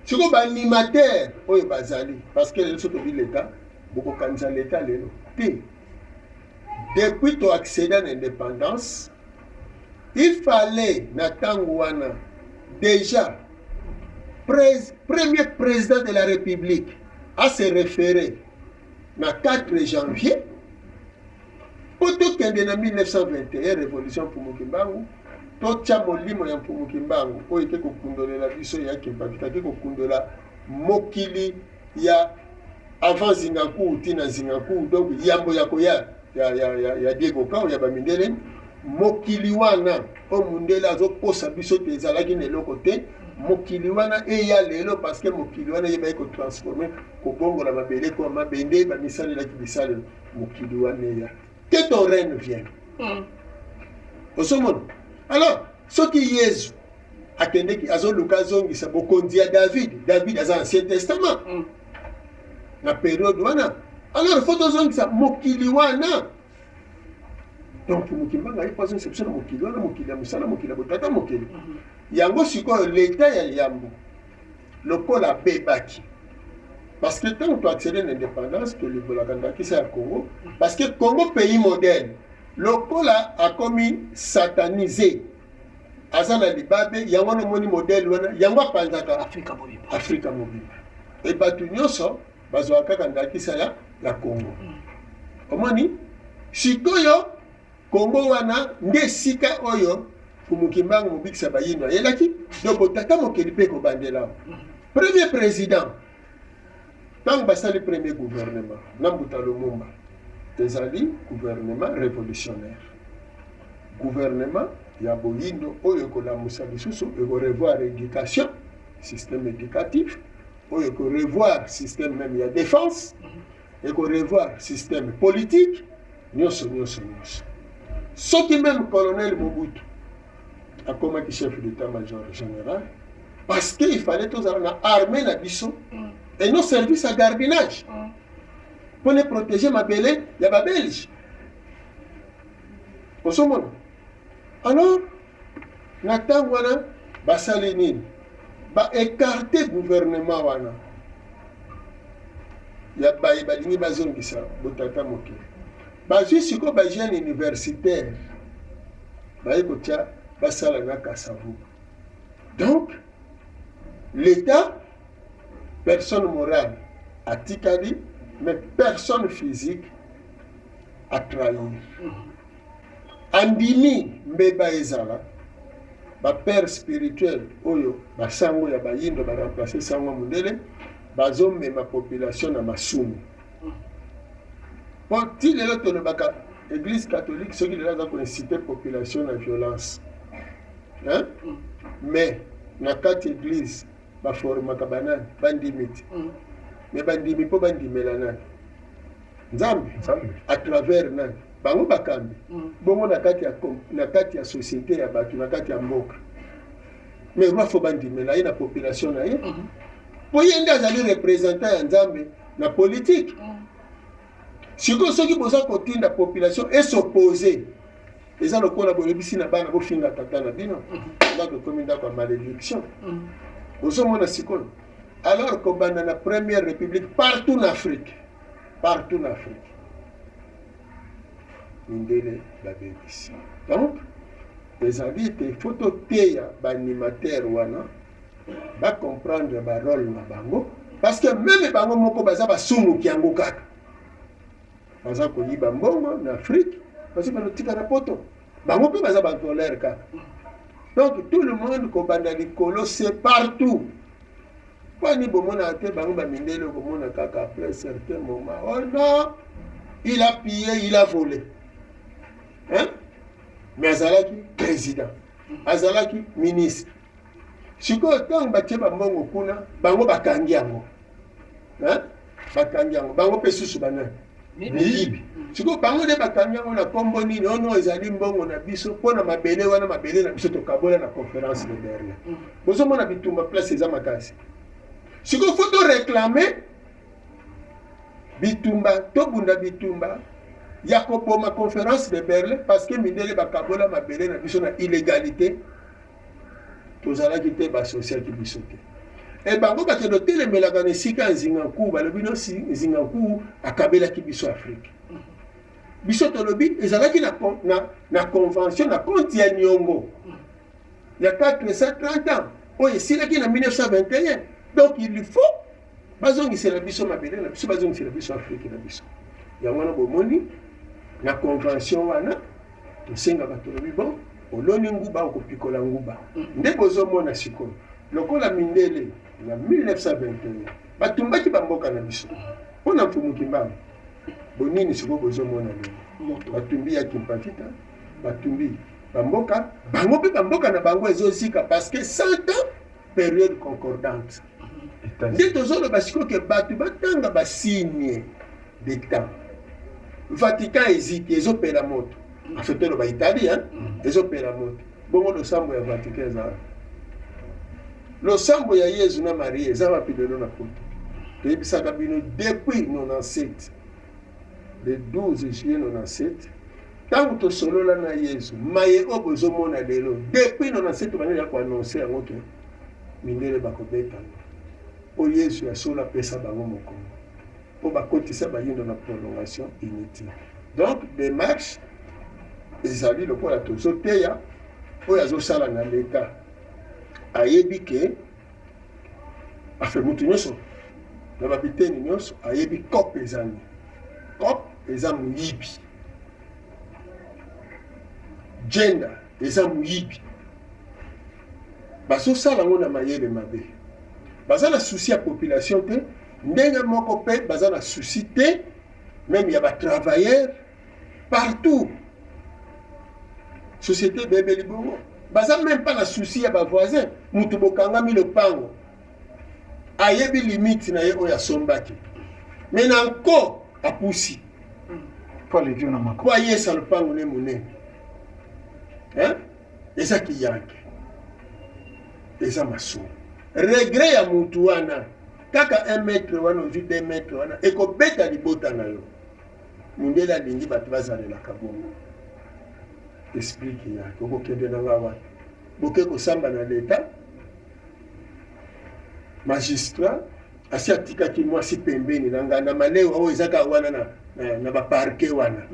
A: Sikoyo baanimateur oyo bazali, parce que lelo so tobi l'État, bokokanisa l'État lelo te. Depuis toaccéda na indépendance, il fallait na ntango wana déjà premier président de la République a se référé na 4 janvier mpo tokende na 1921, révolution Mfumu Kimbangu. Totya molimo ya Mfumu Kimbangu oyo eke kokundolela biso ya Kimpavita, ake kokundola mokili ya avant Zingankuu ntina Zingankuu, donc yambo ya koya ya Diego Cao, ya bamindele. Mokili wana oyo mundele azokosa biso te ezalaki na eloko te, mokili wana eya lelo, parce que mokili wana eyebaki kotransforme, kobongola mabele kwa mabende, bamisalelaki bisalelo. Mokili wana eya, que ton règne vienne. Ozomona, alors soki Yezu akendeki, azoluka azongisa bokonzi ya David, David aza Ancien Testament na période wana, alors faut tozongisa mokili wana. Donc mokili mbanga ye po azongisa biso na mokili wana, mokili ya mosala, mokili ya botata mokili yango. Sikoyo l'État ya yambo lokola abebaki, parce que ntango toaccéder na indépendance, tolimbolaka ndakisa ya Congo, parce que Congo pays modèle, lokola akomi satanisé, aza na libabe yango wana. Omoni modèle wana, yango apanzaka
C: Afrika mobimba.
A: Afrika mobimba. E bato nyonso bazwaka kaka ndakisa ya Congo. Omoni sikoyo, Congo wana nde esika oyo Mfumu Kimbangu mobikisa bayindo ayelaki. Donc botata mokili mpe ekobandela premier président. Ntango basali premier gouvernement na Mbuta Lumumba, ezali gouvernement révolutionnaire, gouvernement ya boyindo oyo ekolamusa lisusu, ekorevoir éducation, système éducatif oyo ekorevoir système même ya défense, ekorevoir système politique nyonso nyonso nyonso. Soki meme colonel Mobutu akomaki chef d'état major général parce que il fallait tozala na armée na biso et non service ya gardinage mpo ne protéger mabele ya babelge. Ozomona? Alors na ntango wana basali nini? Ba écarter gouvernement wana ya baye balingi bazongisa botata mokili. Bazwi sikoyo ba jeune universitaire baye kotia basala na Kasavubu. Donc l'État, personne morale atikali, mais personne physique a trahir. Andimi mbeba ezala ba père spirituel oyo basango ya bayindo ba remplacer sango mundele bazomema population na masumu. Po ti lelo tolobaka église catholique soki lelo aza koinciter population na violence, hein? Mais na kati église baformaka banani? Bandimi te. Mais bandimi mpo bandimela nani? Nzambe. À travers nani? Bango bakambi. Bongo na kati ya na kati ya société ya bato, na kati ya mboka, mais roi fo bandimela ye na population na ye, mpo ye nde azali représentant ya Nzambe na politique. Sikoyo soki boza kotinda population es'oppose, eza lokola bolebisi na bana bofinga tata na bino, ndako ekomi ndako ya malédiction. Ozomona sikoyo? Alors kobanda na première république, partout na Afrique, partout na Afrique, mindele babebisi. Donc ezali ete faut toteya baanimateur wana bacomprendre barole na bango, parce que même bango moko baza basumuki yango kaka, baza koyiba mbongo na Afrique, bazo balotika na poto, bango mpe baza bavoleur kaka. Donc tout le monde, kobanda likolo, c'est partout. Kwani bomonaka te bango bamindele, okomona kaka après certain moment: "Oh non, il a pillé, il a volé", hein? Mais azalaki président, azalaki ministre. Sikoyo ntango batie bambongo kuna, bango bakangi yango, hein? Bakangi yango, bango mpe susu banani? Miyibi. Sikoyo bango nde bakangi yango na nkombo nini? Ono ezali mbongo na biso mpo na mabele wana, mabele na biso tokabola na conférence de Berlin. Bozomona bitumba place eza makasi. Sikoyo faut toréclamer bitumba, tobunda bitumba ya koboma conférence de Berlin, parce que mindele bakabola mabele na biso na illégalité. Tozalaki te, basosiaki biso te. E bango bakende otelemelaka na esika ya Nzinga Nkuwu, balobi no Nzinga Nkuwu akabelaki biso Afrique. Biso tolobi ezalaki na convention, na compte ya niongo ya 430 ans oyo esilaki na 1921. Donc il faut bazongisela biso mabele na biso, bazongisela biso Afrique na biso. Yango wana bomoni na convention wana tosengaka, tolobi: bon, oloni nguba, okopikola nguba. Nde bozomona sikoyo lokola mindele na 1921 batumbaki bamboka na biso mpo na Mfumu Kimbangu. Bonini sikoyo bozomona lelo? Batumbi ya Kimpa Vita, batumbi bamboka bango mpe bamboka na bango ezozika, parce que 100 ans période concordante. Nde tozoloba sikoyo ke bato batanga basigne de temps. Vatican eziki, ezopela moto. Afe toloba Italie, hein? Ezopela moto. Bongo losambo ya Vatican eza wapi? Losambo ya Yezu na Marie eza wapi lelo na poto? Toyebisaka bino depuis 97, le 12 juillet 97, ntango tosolola na Yezu. Maye oyo bozomona lelo, depuis 97 baneli ya koannoncer yango ke mindele bakobetana, mpo Yesu ya solo apesa bango mokongo mpo bakotisa bayindo na prolongation inutile. Donc démarche ezali lokola tozoteya oyo azosala na leta ayebi ke afe motu nyonso na babiteni nyonso ayebi cope eza nini. Cope eza moyibi, gender eza moyibi. Bazosala yango na mayele mabe, baza na souci ya population te. Ndenge moko mpe baza na souci te même ya batravailleur partout. Société ebebeli bongo, baza même pas na souci ya bavoisin. Mutu bokangami lopango, ayebi limite na ye oyo asombaki, me na nko apusi
D: mpo aleki yo na mako
A: mpo ayesa lopango ne monene. Hein? Eza kiyanke. Eza masumu. Regret ya mutu wana kaka 1 mètre wana ozwi 2 mètre wana ekobeta libota na yo. Mundele alingi bato bazalelaka bongo. Esprit kiyanke okokende na nga wapi? Boke kosamba na leta magistrat asi atikaki mwasi pembeni na nganda malewa oyo eza kaka wana na, na, na baparke wana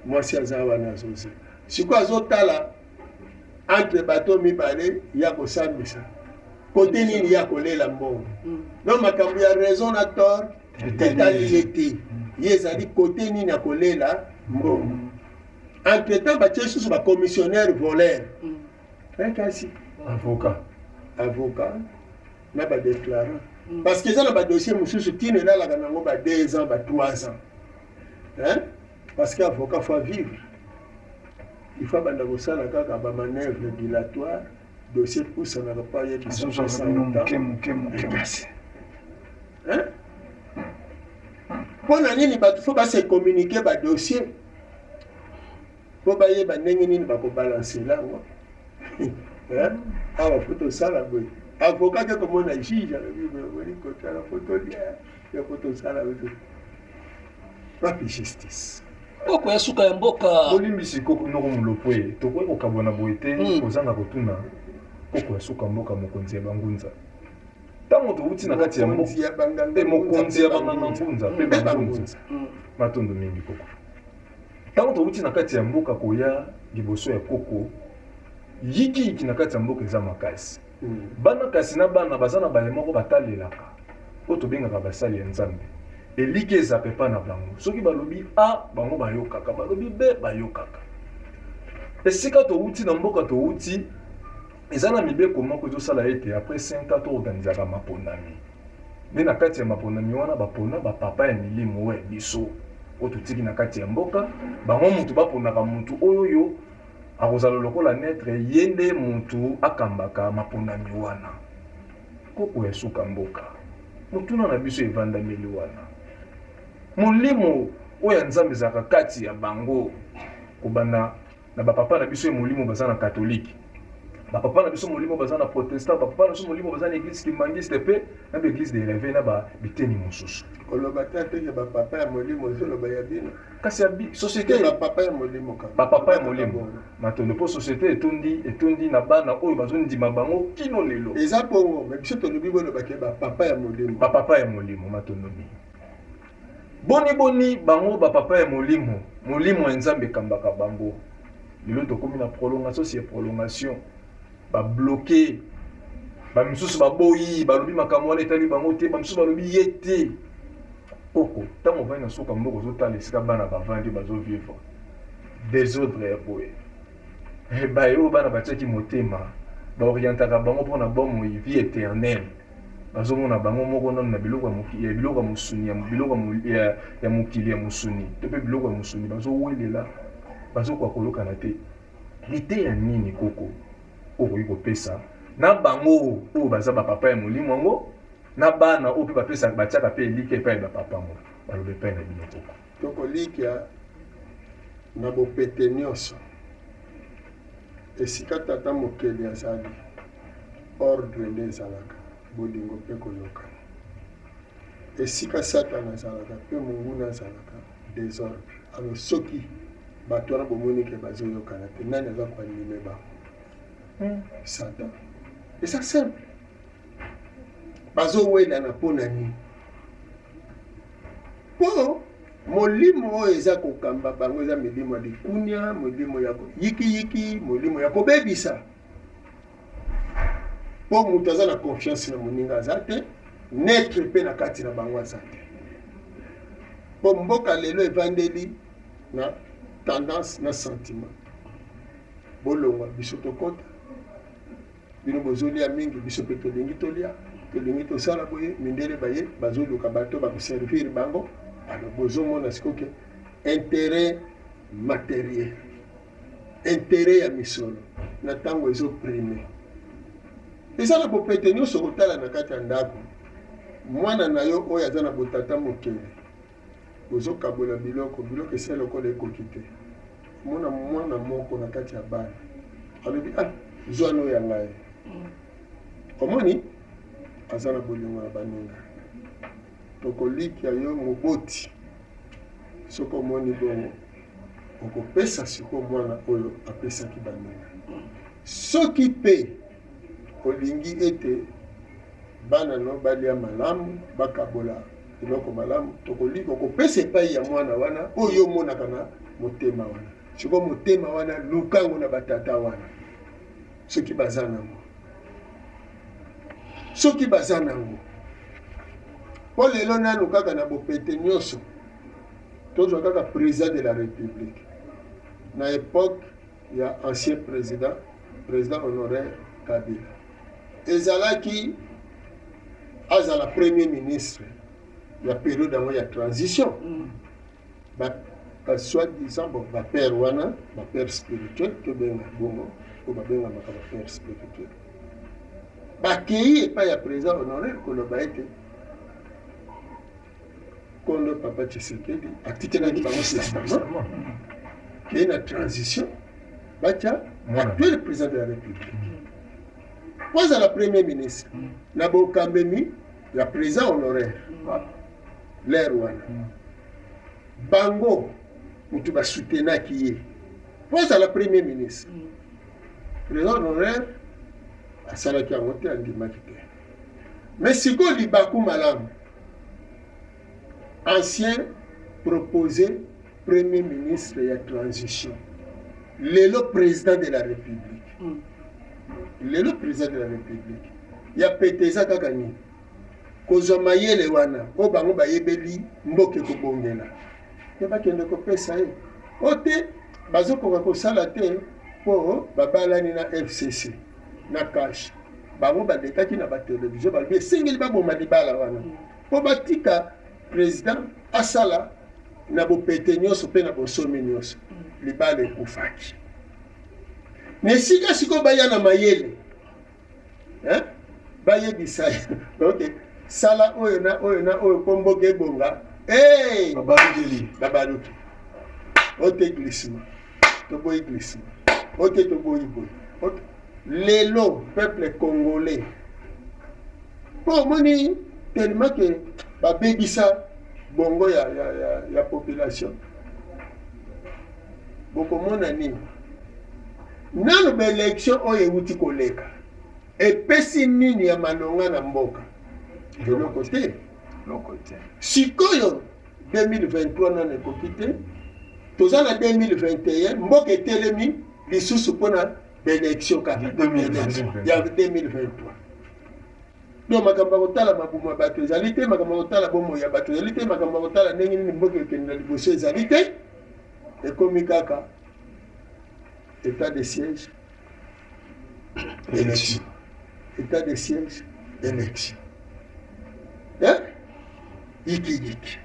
A: mwasi aza wana azozela sikoyo azotala entre bato mibale ya kosambisa kote nini ya kolela mbongo mm. donc makambo ya raison na tort etali ye te ye ezali kote nini ya kolela mbongo mm. entre temps batie lisusu bacommissionnaire voleur mm. kasi
B: avocat
A: avocat na badéclarant parce que eza na badossier mosusu ntina elalaka nango ba 2 ans ba 3 ans hein? Parce que avocat faut vivre. Il faut banda kosala kaka ba manœuvre dilatoire dossier pusanaka mpo ayebisa
D: moke moke moke
A: kasi mpo na nini bato fo base communiquer ba dossier mpo bayeba ndenge nini bakobalansela yango awa fo tosala boye avocat ke komona juge alobi boye omoni kotala fo tolia ya fo tosala boye wapi justice
C: Koko ya suka ya mboka.
B: Bolimbisi koko noko mulopwe tokoki kokabwana boye te mm. kozanga kotuna koko ya suka mboka mokonzi ya bangunza ntango towuti na kati ya mboka mokonzi ya banganga ngunza mpe bangunza mm. matondo mingi koko ntango towuti na kati ya mboka koya liboso ya koko yikiyiki na kati ya mboka eza makasi mm. bana kasi na bana baza na baye moko batalelaka oyo tobengaka basali ya nzambe Elikya ezalaka epai na bango. Soki balobi A, bango bayokaka, balobi B, bayokaka. Esika towuti na mboka towuti, eza na mibeko moko ezosala ete après 5 ans toorganisaka maponami. Nde na kati ya maponami wana bapona ba papa ya milimo oyo ya biso oyo totiki na kati ya mboka, bango mutu baponaka mutu oyo oyo akozala lokola neutre, ye nde mutu akambaka maponami wana. Koko ya suka mboka. Motuna na biso evandameli wana. Molimo oyo ya Nzambe ezalaka kati ya bango kobanda na ba papa na biso ya molimo baza na catholique, ba papa na biso molimo baza na protestant, ba papa na biso molimo baza na eglise kimbanguiste pe na ba eglise de reveil na ba biteni mosusu.
A: Koloba te ateke ba papa ya molimo ozoloba ya bino.
B: Kasi ya société
A: ba papa ya molimo kaka.
B: Ba papa ya molimo. Matondo po société etondi etondi na bana oyo bazo ndima bango kino lelo.
A: Eza bongo mais biso tolobi boloba ke ba papa ya molimo.
B: Ba papa ya molimo matondo mingi. Boni boni bango ba papa ya molimo, molimo ya Nzambe ekambaka bango. Lelo tokomi na prolongation sur prolongation. Ba bloquer ba misusu baboyi balobi makambo wana etali bango te, ba misusu balobi ye te. Koko, ntango ovandi na suka mboka ozotala esika bana bavandi bazo vivre desordre ya boye, baye oyo bana batiaki motema baorientaka bango mpo na bomoi vie eternelle, bazomona bango moko nano na biloko ya biloko ya mosuni ya biloko ya mokili ya mosuni to mpe biloko ya mosuni bazowelela, bazokoka koyokana te. Liteya nini koko okoki kopesa na bango oyo baza ba papa ya molimo yango na bana oyo mpe bapesaka batiaka mpe elikya epai ya bapapa yango baloba epai na bino koko?
A: Tokolikya na bopete nyonso esika Tata Mokeli azali, ordre nde ezalaka, bolingo mpe koyokana. Esika Satana azalaka mpe monguna azalaka, desordre. Alors soki bato wana bomoni ke bazoyokana te, nani aza ko animer bango? Hmm. Satan. Eza simple. Bazowelana mpo na nini? Mpo molimo oyo eza kokamba bango eza milimo ya likunia, molimo ya yikiyiki, molimo ya kobebisa. Mpo moto aza na confiance na moninga aza te, neutre mpe na kati na bango aza te. Mpo mboka lelo evandeli na tendance na sentiment. Bolongwa biso tokota, bino bozolia mingi, biso mpe tolingi tolia, tolingi tosala boye. Mindele baye bazoluka bato bakoservir bango. Alors bozomona sikoyo ke intérêt matériel, intérêt ya misolo na ntango ezoprime eza na bopete nyonso. Kotala na kati ya ndako mwana na yo oyo aza na botata mokeli, bozokabola biloko, biloko esali lokola ekoki te. Omona mwana moko na kati ya bana Alobi ah zwa no ya ngai. Omoni aza na bolingo na baninga. Tokolikia yo moboti soki omoni bongo okopesa sikoyo mwana oyo apesaki baninga. Soki mpe olingi ete bana no balia malamu, bakabola eloko malamu, tokolika okopesa epai ya mwana wana oyo yo omonaka na motema wana. Sikoyo motema wana luka yango na batata wana soki baza nango, soki baza nango. Mpo lelo nanu kaka na bopete nyonso tozwa kaka président de la République na époque ya ancien président, président honoraire Kabila, ezalaki azala premier ministre ya période yango ya transition. Ba, ba soi-disant bon ba père wana, ba père spirituel tobenga bongo, oyo babengamaka ba père spirituel, bakei epai ya président honoraire koloba ete kondo papa Tshisekedi atikelaki bango testament kei na transition batya actuel président de la République po azala premier ministre na bokambemi ya président honoraire. Lere wana bango moto basutenaki ye po azala premier ministre. Président honoraire asalaki yango te, andimaki te. Mais sikoyo libaku malamu, ancien proposé premier ministre ya transition, lelo président de la République. Lelo président de la République ya pete eza kaka nini? Kozwa mayele wana oyo bango bayebeli mboka ekobongela, mpe bakende kopesa ye. O te bazokoka kosala te mpo babalani na FCC na cash. Bango balekaki na batelevizio, balobi esengeli baboma libala wana mpo batika président asala na bopete nyonso mpe na bonsomi nyonso. Libala ekufaki na esika sikoyo baya na mayele, hein? Bayebisa ok, sala oyo na oyo na oyo mpo mboka ebonga. Hey!
D: Babalukeli.
A: Babaluki oyo te glissement, toboyi glissement oyo te, toboyi boye. Lelo peuple congolais mpo omoni tellement ke babebisa bongo ya population, bokomona nini nanu baélection oyo ewuti koleka epesi nini ya malonga na mboka? Eloko te.
D: Eloko te.
A: Sikoyo 2023 nano ekoki te, toza na 2021, mboka etelemi lisusu mpona baélection kaka
D: 2023.
A: Ya 2023. Donc makambo ya kotala mabumu ya bato ezali te, makambo ya kotala bomoi ya bato ezali te, makambo ya kotala ndenge nini mboka ekende na liboso ezali te. Ekomi kaka état de siège, élection, état de siège, élection, hein? Yikiyiki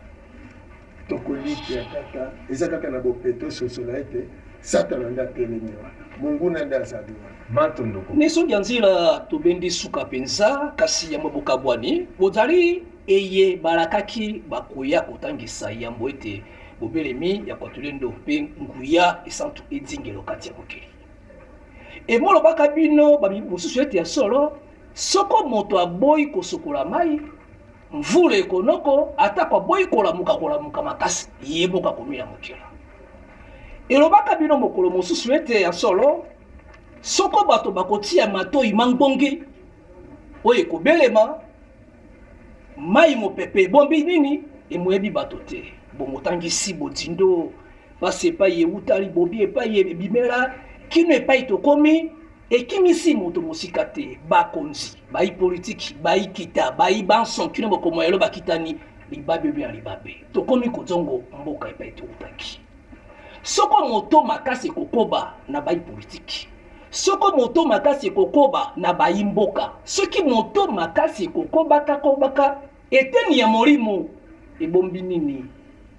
A: tokolikia kaka eza kaka na bopeto. Sosola ete Satana nde atelemi wana, monguna nde azali wana.
B: Matondoko.
C: Ne soki ya nzela tobendi suka mpenza, kasi yambo bokabwani bozali eye balakaki bakoya kotangisa yambo ete bobelemi ya kwatulendo mpe nguya esantu edingelo kati ya mokili. Emolobaka bino mosusu ete ya solo, soko moto aboyi kosokola mai mvula ekonoko, atako aboyi kolamuka kolamuka makasi, ye moko akomila mokila. Elobaka bino mokolo mosusu ete ya solo, soko bato bakotia matoi mangbongi oyo ekobelema mai mopepe ebombi nini emoyebi bato te, bomotangisi botindo pasi epai ewutali bobi epai ebimela kino epai tokomi ekimisi moto mosika te. Bakonzi bayi politiki, bayi kita, bayi banso kino bokomo yelo bakitani libabe ya libabe, tokomi kozongo mboka epai towutaki. Soko moto makasi ekokoba na bayi politiki, soko moto makasi ekokoba na bayi mboka, soki moto makasi ekokobaka kobaka, eteni ya molimo ebombi nini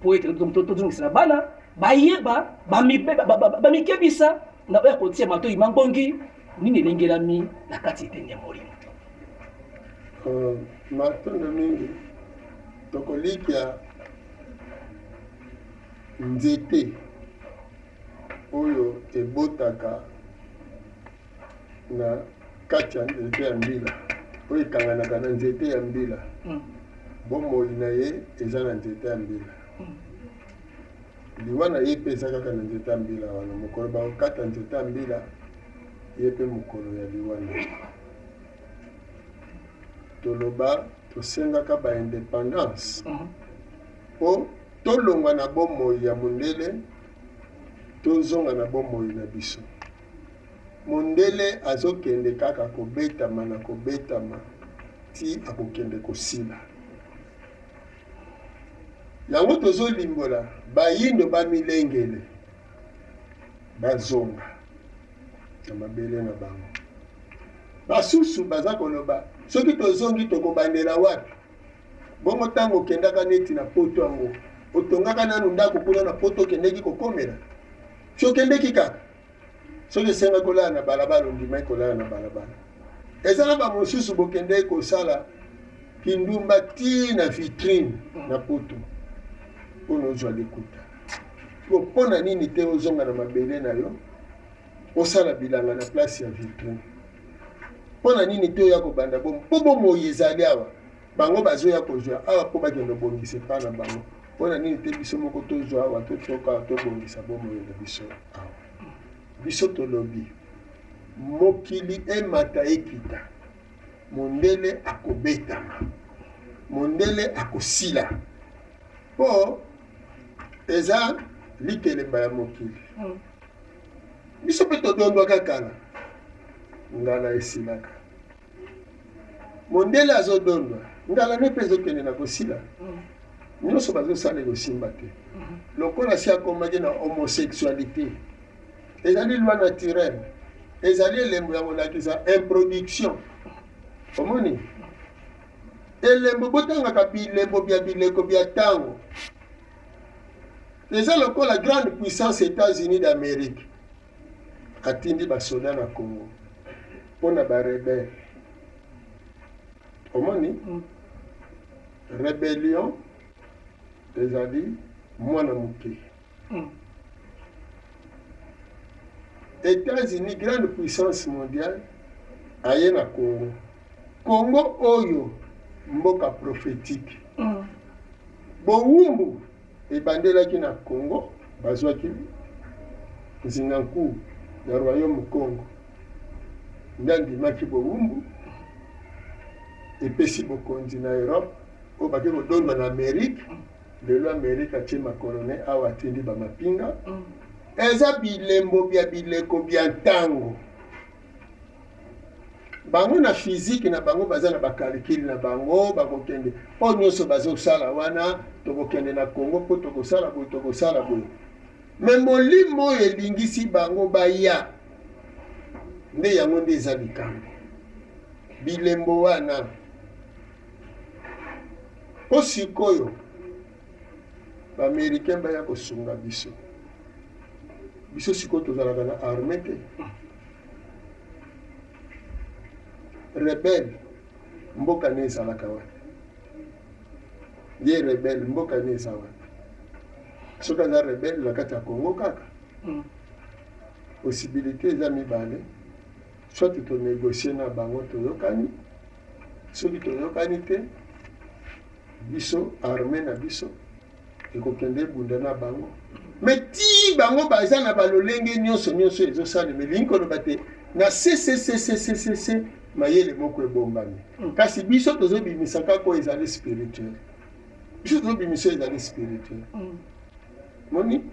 C: po ete tozongisa na bana bayeba bamikebisa na oyo akotia matoi mangbongi nini elengelami na kati eteni ya molimo.
A: Matondo mingi. Tokolikia nzete oyo ebotaka. na kati ya nzete ya mbila, oyo ekanganaka na nzete ya mbila. Bomoi na ye eza na nzete ya mbila. Liwa na ye mpe eza kaka na nzete ya mbila wana. Mokolo bakokata nzete ya mbila, ye mpe mokolo ya liwa na ye. Toloba tosengaka ba independance mpo tolongwa na bomoi ya mondele, tozonga na bomoi na biso. Mondele azokende kaka kobetama na kobetama ti akokende kosila. Yango tozolimbola bayindo bamilengele bazonga na mabele na bango. Basusu baza koloba soki tozongi tokobandela wapi? Bongo ntango okendaka neti na poto yango otongaka nanu ndako kuna na poto okendeki kokomela? Si okendeki kaka soki esengaki kolala na balabala ondimaki kolala na balabala. Eza na bamosusu bokendeki kosala kindumba ti na vitrine na poto mpona ozwa likuta. Mpo na nini te ozonga na mabele na yo osala bilanga na place ya vitrine? Mpo na nini te oya kobanda bomo? Mpo bomoi ezali awa, bango bazoya kozwa awa mpo bakende kobongisa epai na bango. Mpo na nini te biso moko tozwa awa, totoka awa, tobongisa bomoi na biso awa? Biso tolobi mokili emata ekita, mondele akobetama, mondele akosila, mpo eza likelemba ya mokili. Biso mpe todondwaka kala, ngala esilaka. Mondele azodondwa, ngala ne mpe ezokende na kosila. Nyonso bazosala ekosimba te. Lokola si akomaki na homosexualité, ezali loi naturelle, ezali elembo ya kolakisa improduction. Omoni elembo, botangaka bilembo bya bileko bya ntango. Eza lokola grande puissance États-Unis d'Amérique atindi basoda na Congo mpona ba rebelle. Omoni rébellion ezali mwana moke. États-Unis grande puissance mondiale aye na Congo. Congo oyo mboka prophétique. Bowumbu ebandelaki na Congo, bazwaki nzinga nkuwu ya royaume Congo nde andimaki bowumbu, epesi bokonzi na Europe oyo bake kodondwa na Amerique. Lelo Amerique atie makolo ne awa, atindi bamapinga. Eza bilembo bya bileko bya ntango. Bango na physique na bango baza na bakalikile na bango, bakokende oyo nyonso bazosala wana, tokokende na Congo mpo tokosala boye, tokosala boye. Me molimo oyo elingisi bango baya nde yango nde eza likambo. Bilembo wana mpo sikoyo baaméricain baya kosunga biso. Biso sikoyo tozalaka na armée te. Rebelle mboka ne ezalaka wapi? Ye rebelle mboka ne eza wapi? Soki aza rebelle na kati ya Congo kaka, possibilité eza mibale: soit tonégocie na bango toyokani, soki toyokani te, biso armée na biso ekokende ebunda na bango. Me ti bango baza na balolenge nyonso nyonso ezosalema, elingi koloba te na ccccccc mayele moko ebombami. Kasi biso tozobimisa kaka oyo ezali spirituel. Biso tozobimisa oyo ezali spirituel. Moni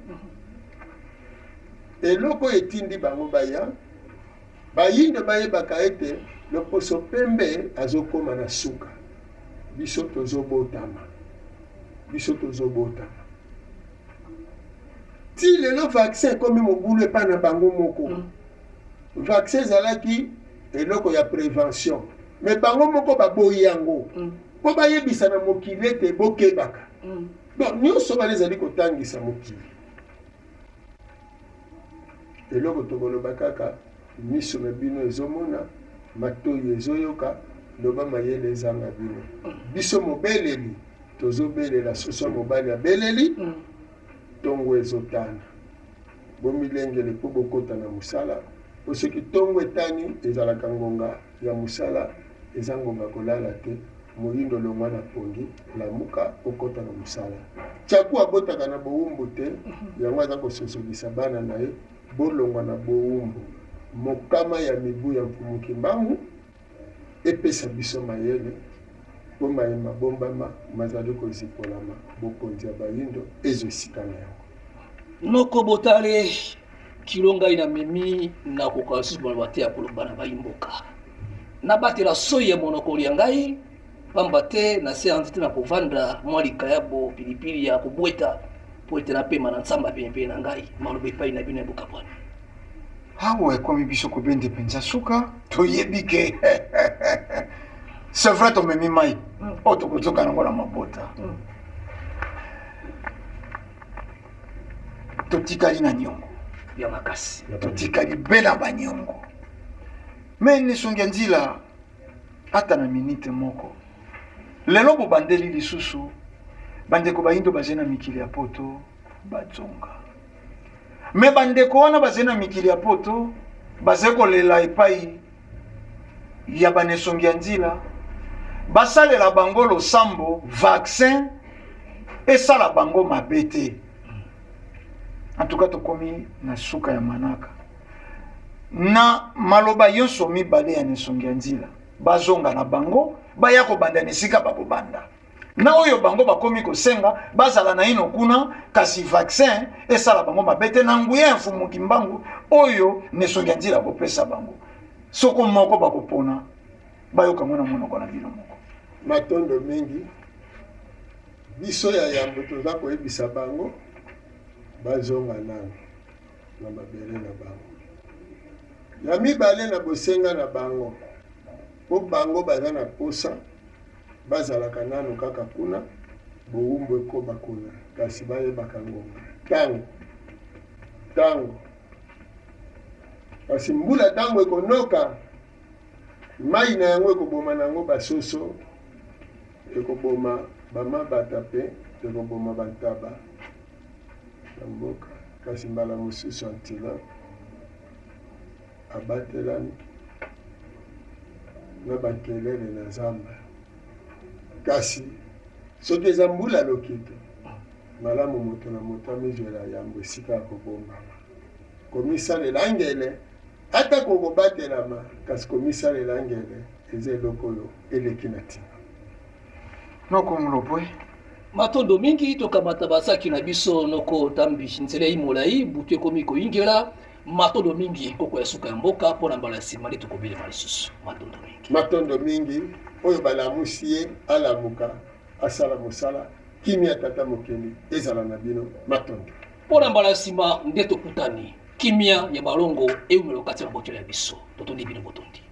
A: eloko oyo etindi bango baya, bayindo bayebaka ete loposo pembe azokóma na suka, biso tozobotama, biso tozobotama. Ti lelo vaccin ekomi mobulu epai na bango moko. Vaccin ezalaki eloko ya prévention, me bango moko baboyi yango mpo bayebisa na mokili ete bokebaka. Donc nyonso wana ezali kotangisa mokili. Eloko tokoloba kaka, miso na bino ezomona, matoi ezoyoka, loba mayele ezanga bino. Biso mobeleli tozobelela, soso ya mobali abeleli, ntongo ezotana. Bomilengele mpo bokota na mosala. Po soki tongo etani ezalaka ngonga ya mosala, eza ngonga kolala te. Moyindo longwa na pongi, lamuka okota na mosala. Tshaku abotaka na bowumbu te, yango aza kososolisa bana na ye bolongwa na bowumbu. Mokama ya mibu ya Mfumu Kimbangu epesa biso mayele mpo maye mabombama mazali kozipolama, bokonzi ya bayindo ezwa esika na yango.
C: Noko Botale, kilo ngai na memi nakoka lisusu maloba te ya koloba na bayi mboka. Nabatela soyi ya monoko lya ngai pamba te na se ya nzete na kovanda mwa likayabo pilipili ya kobweta mpo ete napema na nsamba penepene na ngai. Maloba epai na bino ya bokabwani.
D: Awa ekomi biso kobende mpenza suka, toyebi ke c'est vrai tomemi mai oyo tokozoka nango na mabota. Totikali na niongo
C: ya makasi,
D: totikali be na baniongo. Me nesongi ya nzila ata na minite moko lelo bobandeli lisusu bandeko bayindo bazali na mikili ya poto bazonga. Me bandeko wana bazali na mikili ya poto bazali kolela epai ya banesongi ya nzila basalela bango losambo vaccin esala bango mabe te. En tout cas tokomi na suka ya manaka na maloba yonso mibale ya nesongi ya nzila bazonga na bango baya kobanda na esika bakobanda na oyo bango bakomi kosenga bazala naino kuna, kasi vaccin esala bango mabe te na nguya ya Mfumu Kimbangu oyo nesongi ya nzila akopesa bango. Soko moko bakopona bayoka ngo na monoko na bino moko.
A: Matondo mingi. Biso ya yambo toza koyebisa bango bazonga nanu na mabele na bango. Ya mibale na bosenga na bango, po bango baza na posa bazalaka nanu kaka kuna, bowumbu ekoba kuna, kasi bayebaka ngonga tango tango, kasi mbula tango ekonoka, mayi na yango ekoboma na yango basoso, ekoboma bamabata pe ekoboma bantaba na mboka, kasi mbala mosusu antilope abatelami na bakelele na zamba. Kasi soki eza mbula lokito, malamu moto na moto amizwela yambo esika ya kobombama. Komisalela ngele, ata kokobatelama, kasi komisalela ngele eza eloko oyo eleki na ntina.
D: Noko Mulopwe.
C: Matondo mingi, tokamata basaki na biso noko Tambi, nzela eyi molai, butu ekomi koyingela. Matondo mingi koko ya suka ya mboka, mpo na mbala ya nsima nde tokobelema lisusu. Matondo mingi.
A: Matondo mingi, oyo balamusi ye alamuka asala mosala, kimia ya Tata Mokeli ezala na bino. Matondo.
C: Mpo na mbala ya nsima nde tokutani, kimia ya balongo ewumela okati ya mabotela ya biso. Totondi bino botondi.